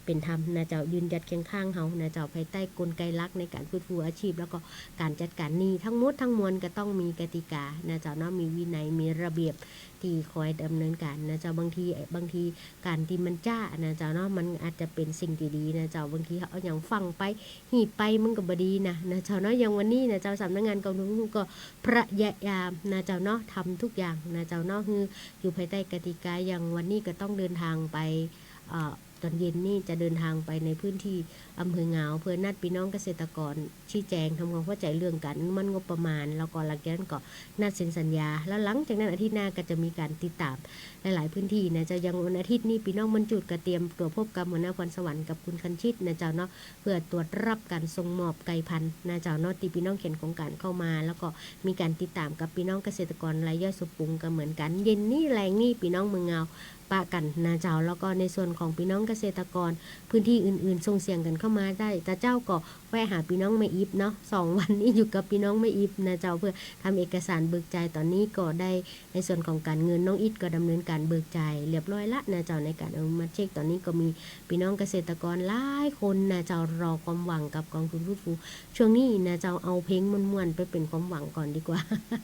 เป๋นธรรมนะเจ้า ยืนหยัดเคียงข้างเฮานะเจ้า ภายใต้กลไกหลักในก๋านฟื้นฟูอาชีพ แล้วก็ก๋านจัดก๋านหนี้ ทั้งหมดทั้งมวลก็ต้องมีกติกานะเจ้าเนาะ มีวินัย มีระเบียบตี้คอยดำเนินก๋านนะเจ้า บางที บางทีก๋านตี้มันจ๊านะเจ้าเนาะ มันอาจจะเป๋นสิ่งตี้ดีนะเจ้า บางทีเฮาเอาหยังฝังไป หีบไป มันก็บ่ดีนะ นะเจ้าเนาะ อย่างวันนี้นะเจ้า สำนักงานกองทุนก็พยายามนะเจ้าเนาะ ทำทุกอย่างนะเจ้าเนาะ หื้ออยู่ภายใต้กติกา อย่างวันนี้ก็ต้องเดินทางไป เอ่อ ต๋อนเย็นนี้จะเดินทางไปในพื้นที่อำเภองาว เพื่อนัดปี้น้องเกษตรกร ชี้แจงทำความเข้าใจ๋เรื่องก๋านอนุมัติงบประมาณ แล้วก็หลังจากนั้นก็นัดเซ็นสัญญา แล้วหลังจากนั้นอาทิตย์หน้าก็จะมีก๋านติดต๋ามหลายๆ พื้นที่นะเจ้า อย่างวันอาทิตย์นี้ปี้น้องม่อนจูดก็เตรียมตั๋วพบกับหัวหน้าพรสวรรค์กับคุณคันชิตนะเจ้าเนาะ เพื่อตรวจรับก๋านส่งมอบไก่พันธุ์นะเจ้าเนาะ ตี้ปี้น้องเขียนโครงก๋านเข้ามา แล้วก็มีก๋านติดต๋ามกับปี้น้องเกษตรกรรายย่อยสุปุงก็เหมือนกั๋น เย็นนี้แลงนี้ปี้น้องเมืองงาว ปะกั๋นนะเจ้า แล้วก็ในส่วนของปี้น้องเกษตรกรพื้นที่อื่นๆ ส่งเสียงกั๋นเข้ามาได้ แต่เจ้าก็แวะหาปี้น้องแม่อิบเนาะ สองวันนี้อยู่กับปี้น้องแม่อิบนะเจ้า เพื่อทำเอกสารเบิกจ่าย ต๋อนนี้ก็ได้ในส่วนของก๋านเงิน น้องอิดก็ดำเนินก๋านเบิกจ่ายเรียบร้อยละนะเจ้า ในก๋านอนุมัติเช็ค ต๋อนนี้ก็มีปี้น้องเกษตรกรหลายคนนะเจ้า รอความหวังกับกองทุนฟื้นฟู ช่วงนี้นะเจ้า เอาเพลงม่วนๆ ไปเป๋นความหวังก่อนดีกว่า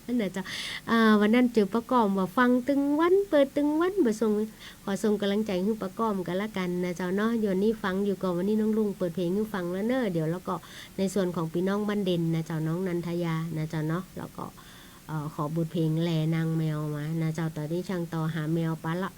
นะเจ้า อ่า วันนั้นเจอป้าก้อมว่าฟังตึงวัน เปิดตึงวัน บ่ส่ง ขอส่งก๋ำลังใจ๋หื้อป้าก้อมกั๋นละกั๋นนะเจ้าเนาะ เดี๋ยวนี้ฟังอยู่ก่อ วันนี้น้องลุงเปิดเพลงหื้อฟังแล้วเน่อ เดี๋ยวแล้วก็ในส่วนของปี้น้องบ้านเด่นนะเจ้า น้องนันทยานะเจ้าเนาะ แล้วก็ เอ่อ ขอบทเพลงแลนางแมวมานะเจ้า ต๋อนนี้ช่างต่อหาแมวปะละ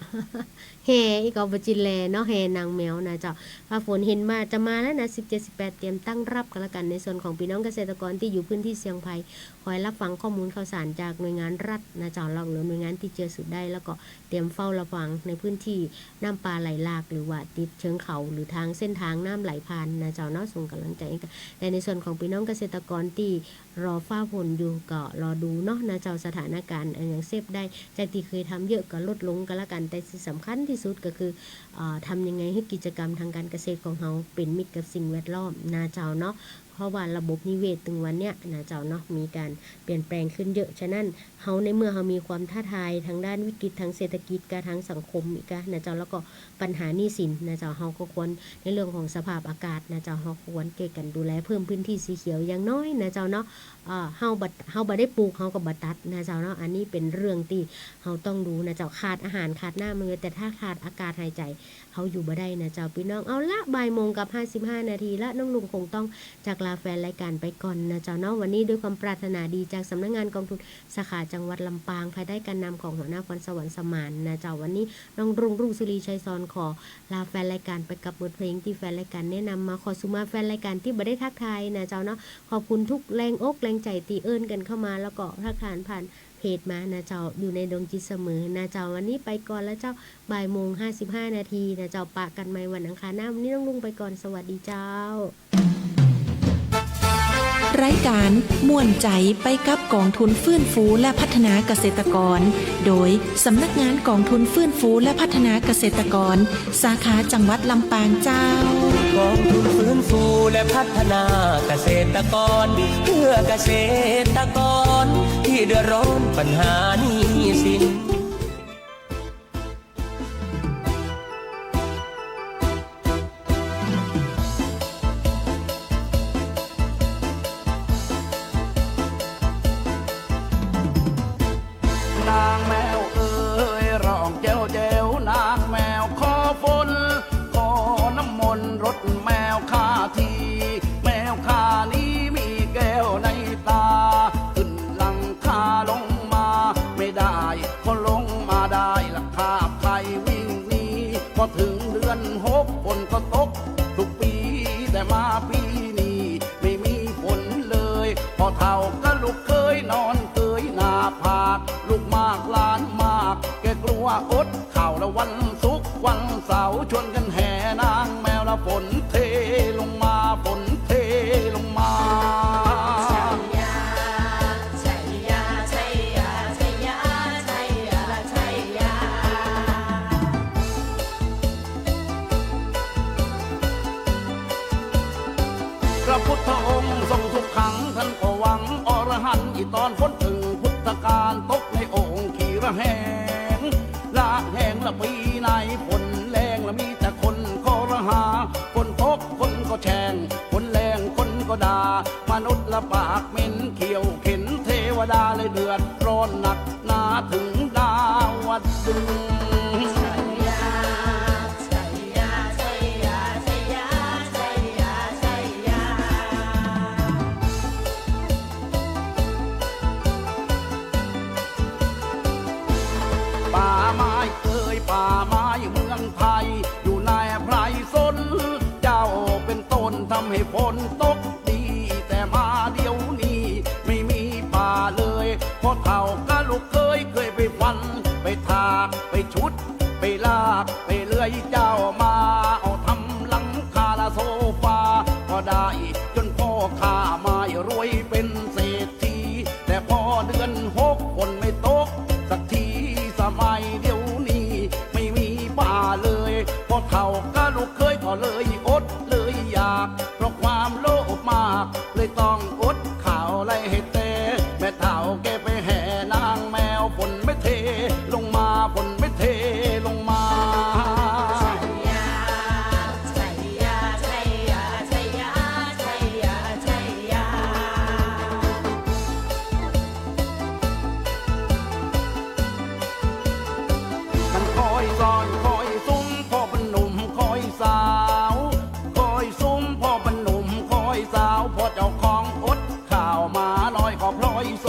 แห่อีกก็บ่จิแลเนาะ แห่นางแมวนะเจ้า ฟ้าฝนเห็นว่าจะมาแล้วนะ สิบเจ็ด สิบแปด เตรียมตั้งรับกั๋นละกั๋น ในส่วนของปี้น้องเกษตรกรตี้อยู่พื้นที่เสี่ยงภัย คอยรับฟังข้อมูลข่าวสารจากหน่วยงานรัฐนะเจ้า หรือหน่วยงานตี้เจื้อถือได้ แล้วก็เตรียมเฝ้าระวังในพื้นที่น้ำป่าไหลหลาก หรือว่าติดเชิงเขา หรือตางเส้นตางน้ำไหลผ่านนะเจ้าเนาะ ส่งก๋ำลังใจ๋กั๋น และในส่วนของปี้น้องเกษตรกรตี้รอฟ้าฝนอยู่ก็รอดูเนาะนะเจ้า สถานก๋ารณ์อันหยังเซฟได้ จากตี้เกยทำเยอะก็ลดลงกั๋นละกั๋น แต่สิ่งสำคัญตี้สุดก็คือ เอ่อ ทำยังไงหื้อกิจกรรมตางก๋านเกษตรของเฮาเป๋นมิตรกับสิ่งแวดล้อมนะเจ้าเนาะ เพราะว่าระบบนิเวศตึงวันเนี้ยนะเจ้าเนาะ มีก๋านเปลี่ยนแปลงขึ้นเยอะ ฉะนั้นเฮาในเมื่อเฮามีความท้าทายตางด้านวิกฤตตางเศรษฐกิจกับตางสังคมอีกอะนะเจ้า แล้วก็ปัญหาหนี้สินนะเจ้า เฮาก็ควรในเรื่องของสภาพอากาศนะเจ้า เฮาควรจ้วยกั๋นดูแลเพิ่มพื้นที่สีเขียวอย่างน้อยนะเจ้าเนาะ เอ่อ เฮาบ่ เฮาบ่ได้ปลูก เฮาก็บ่ตัดนะเจ้าเนาะ อันนี้เป๋นเรื่องตี้เฮาต้องดูนะเจ้า ขาดอาหารขาดน้ำมันอยู่ แต่ถ้าขาดอากาศหายใจ๋ เฮาอยู่บ่ได้นะเจ้าปี้น้อง เอาละ บ่ายโมงกับห้าสิบห้านาทีละ น้องลุงคงต้องจากลาแฟนรายก๋านไปก่อนนะเจ้าเนาะ วันนี้ด้วยความปรารถนาดีจากสำนักงานกองทุนสาขาจังหวัดลำปาง ภายใต้ก๋านนำของหัวหน้าพรสวรรค์สมานนะเจ้า วันนี้น้องรุ่ง รุ่งสุรีชัยสอน ขอลาแฟนรายก๋านไปกับบทเพลงตี้แฟนรายก๋านแนะนำมา ขอสุมาแฟนรายก๋านตี้บ่ได้ทักทายนะเจ้าเนาะ ขอบคุณทุกแรงอกแรงใจ๋ตี้เอิ้นกั๋นเข้ามา แล้วก็ทักทายผ่าน เพจมานะเจ้า อยู่ในดวงจิตเสมอนะเจ้า วันนี้ไปก่อนละเจ้า บ่ายโมงห้าสิบห้านาทีนะเจ้า ปะกั๋นใหม่วันอังคารหน้า วันนี้น้องลุงไปก่อน สวัสดีเจ้า รายก๋านม่วนใจ๋ไปกับก๋องทุนฟื้นฟูและพัฒนาเกษตรกร โดยสำนักงานก๋องทุนฟื้นฟูและพัฒนาเกษตรกร สาขาจังหวัดลำปางเจ้า ก๋องทุนฟื้นฟูและพัฒนาเกษตรกร เพื่อเกษตรกร ที่เดือดร้อนปัญหาหนี้สิน นางแมวเอ๋ย ร้องแจ๋วแจ๋ว นางแมวขอฝน ขอน้ำมนต์รดแมวข้าที แมวข้านี้มีแก้วในตา ขึ้นหลังคาลงมาไม่ได้ พอลงมาได้ละคาบไข่วิ่งหนี พอถึงเดือนหกฝนก็ตกทุกปี แต่มาปีนี้ไม่มีฝนเลย พ่อเฒ่ากับลูกเขยนอนเกยหน้าผาก ลูกมากหลานมาก แกกลัวอดข้าว ละวันศุกร์วันเสาร์ ชวนกันแห่นางแมว ละฝนเทลงมา ฝนเทลงมา พระพุทธองค์ทรงทุกขัง ท่านก็หวังอรหันต์ อีตอนฝนตึงพุทธกาล ตกในโอ่งขี้ระแหง ระแหงละปีไหน ฝนแรงละมีแต่คนคอรหา ฝนตกคนก็แช่ง ฝนแรงคนก็ด่า มนุษย์ละปากเหม็น เขี้ยวเข็ญเทวดาเลยเดือดร้อนหนักหนา ถึงดาวดึงส์ ป่าไม้เอ่ย ป่าไม้เมืองไทย อยู่ในไพรสน เจ้าเป็นต้นทำให้ฝนตกดี แต่มาเดี๋ยวนี้ไม่มีป่าเลย พ่อเฒ่ากับลูกเขยเคยไปฟัน ไปถาก ไปชุด ไปลาก ไปเลื่อยเจ้ามา เอาทำหลังคาและโซฟา ก็ได้ จนพ่อข้าไม้รวยเป็นเศรษฐี แต่พอเดือนหกฝนไม่ตกสักที สมัยเดี๋ยวนี้ไม่มีป่าเลย พ่อเฒ่ากับลูกเขยก็เลยอดเลยอยาก เพราะความโลภมาก เลยต้องอดข้าวไร่ให้แต่ แม่เฒ่าแกไปแห่นางแมว ฝนไม่เทลงมา ฝนไม่เทลงมา มันคอยซ้อนคอยสุม พ่อเป็นหนุ่มคอยสาว คอยสุม พ่อเป็นหนุ่มคอยสาว พ่อเจ้าของอดข้าวหมาน้อยก็พลอยโซ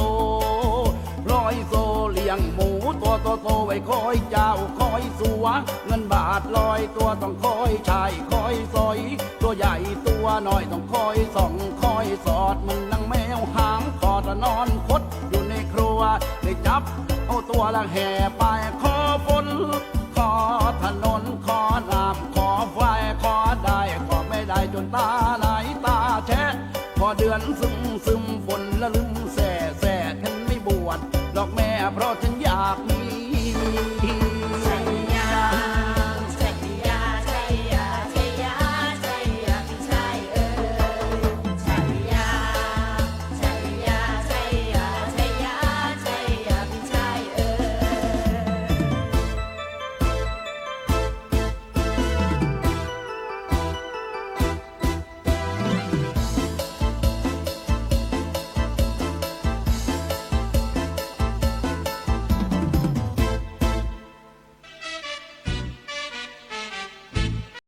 พลอยโซเลี้ยงหมูตัวโตๆ ไว้คอยเจ้าคอยสัว เงินบาทลอยตัวต้องคอยใช้คอยสอย ตัวใหญ่ตัวน้อยต้องคอยส่องคอยสอด เหมือนนางแมวหางขอดนอนขดอยู่ในครัว ได้จับเอาตัวละแห่ไป ขอฝน ขอถนน ขอน้ำ ขอไฟ ขอได้ ขอไม่ได้จนตาย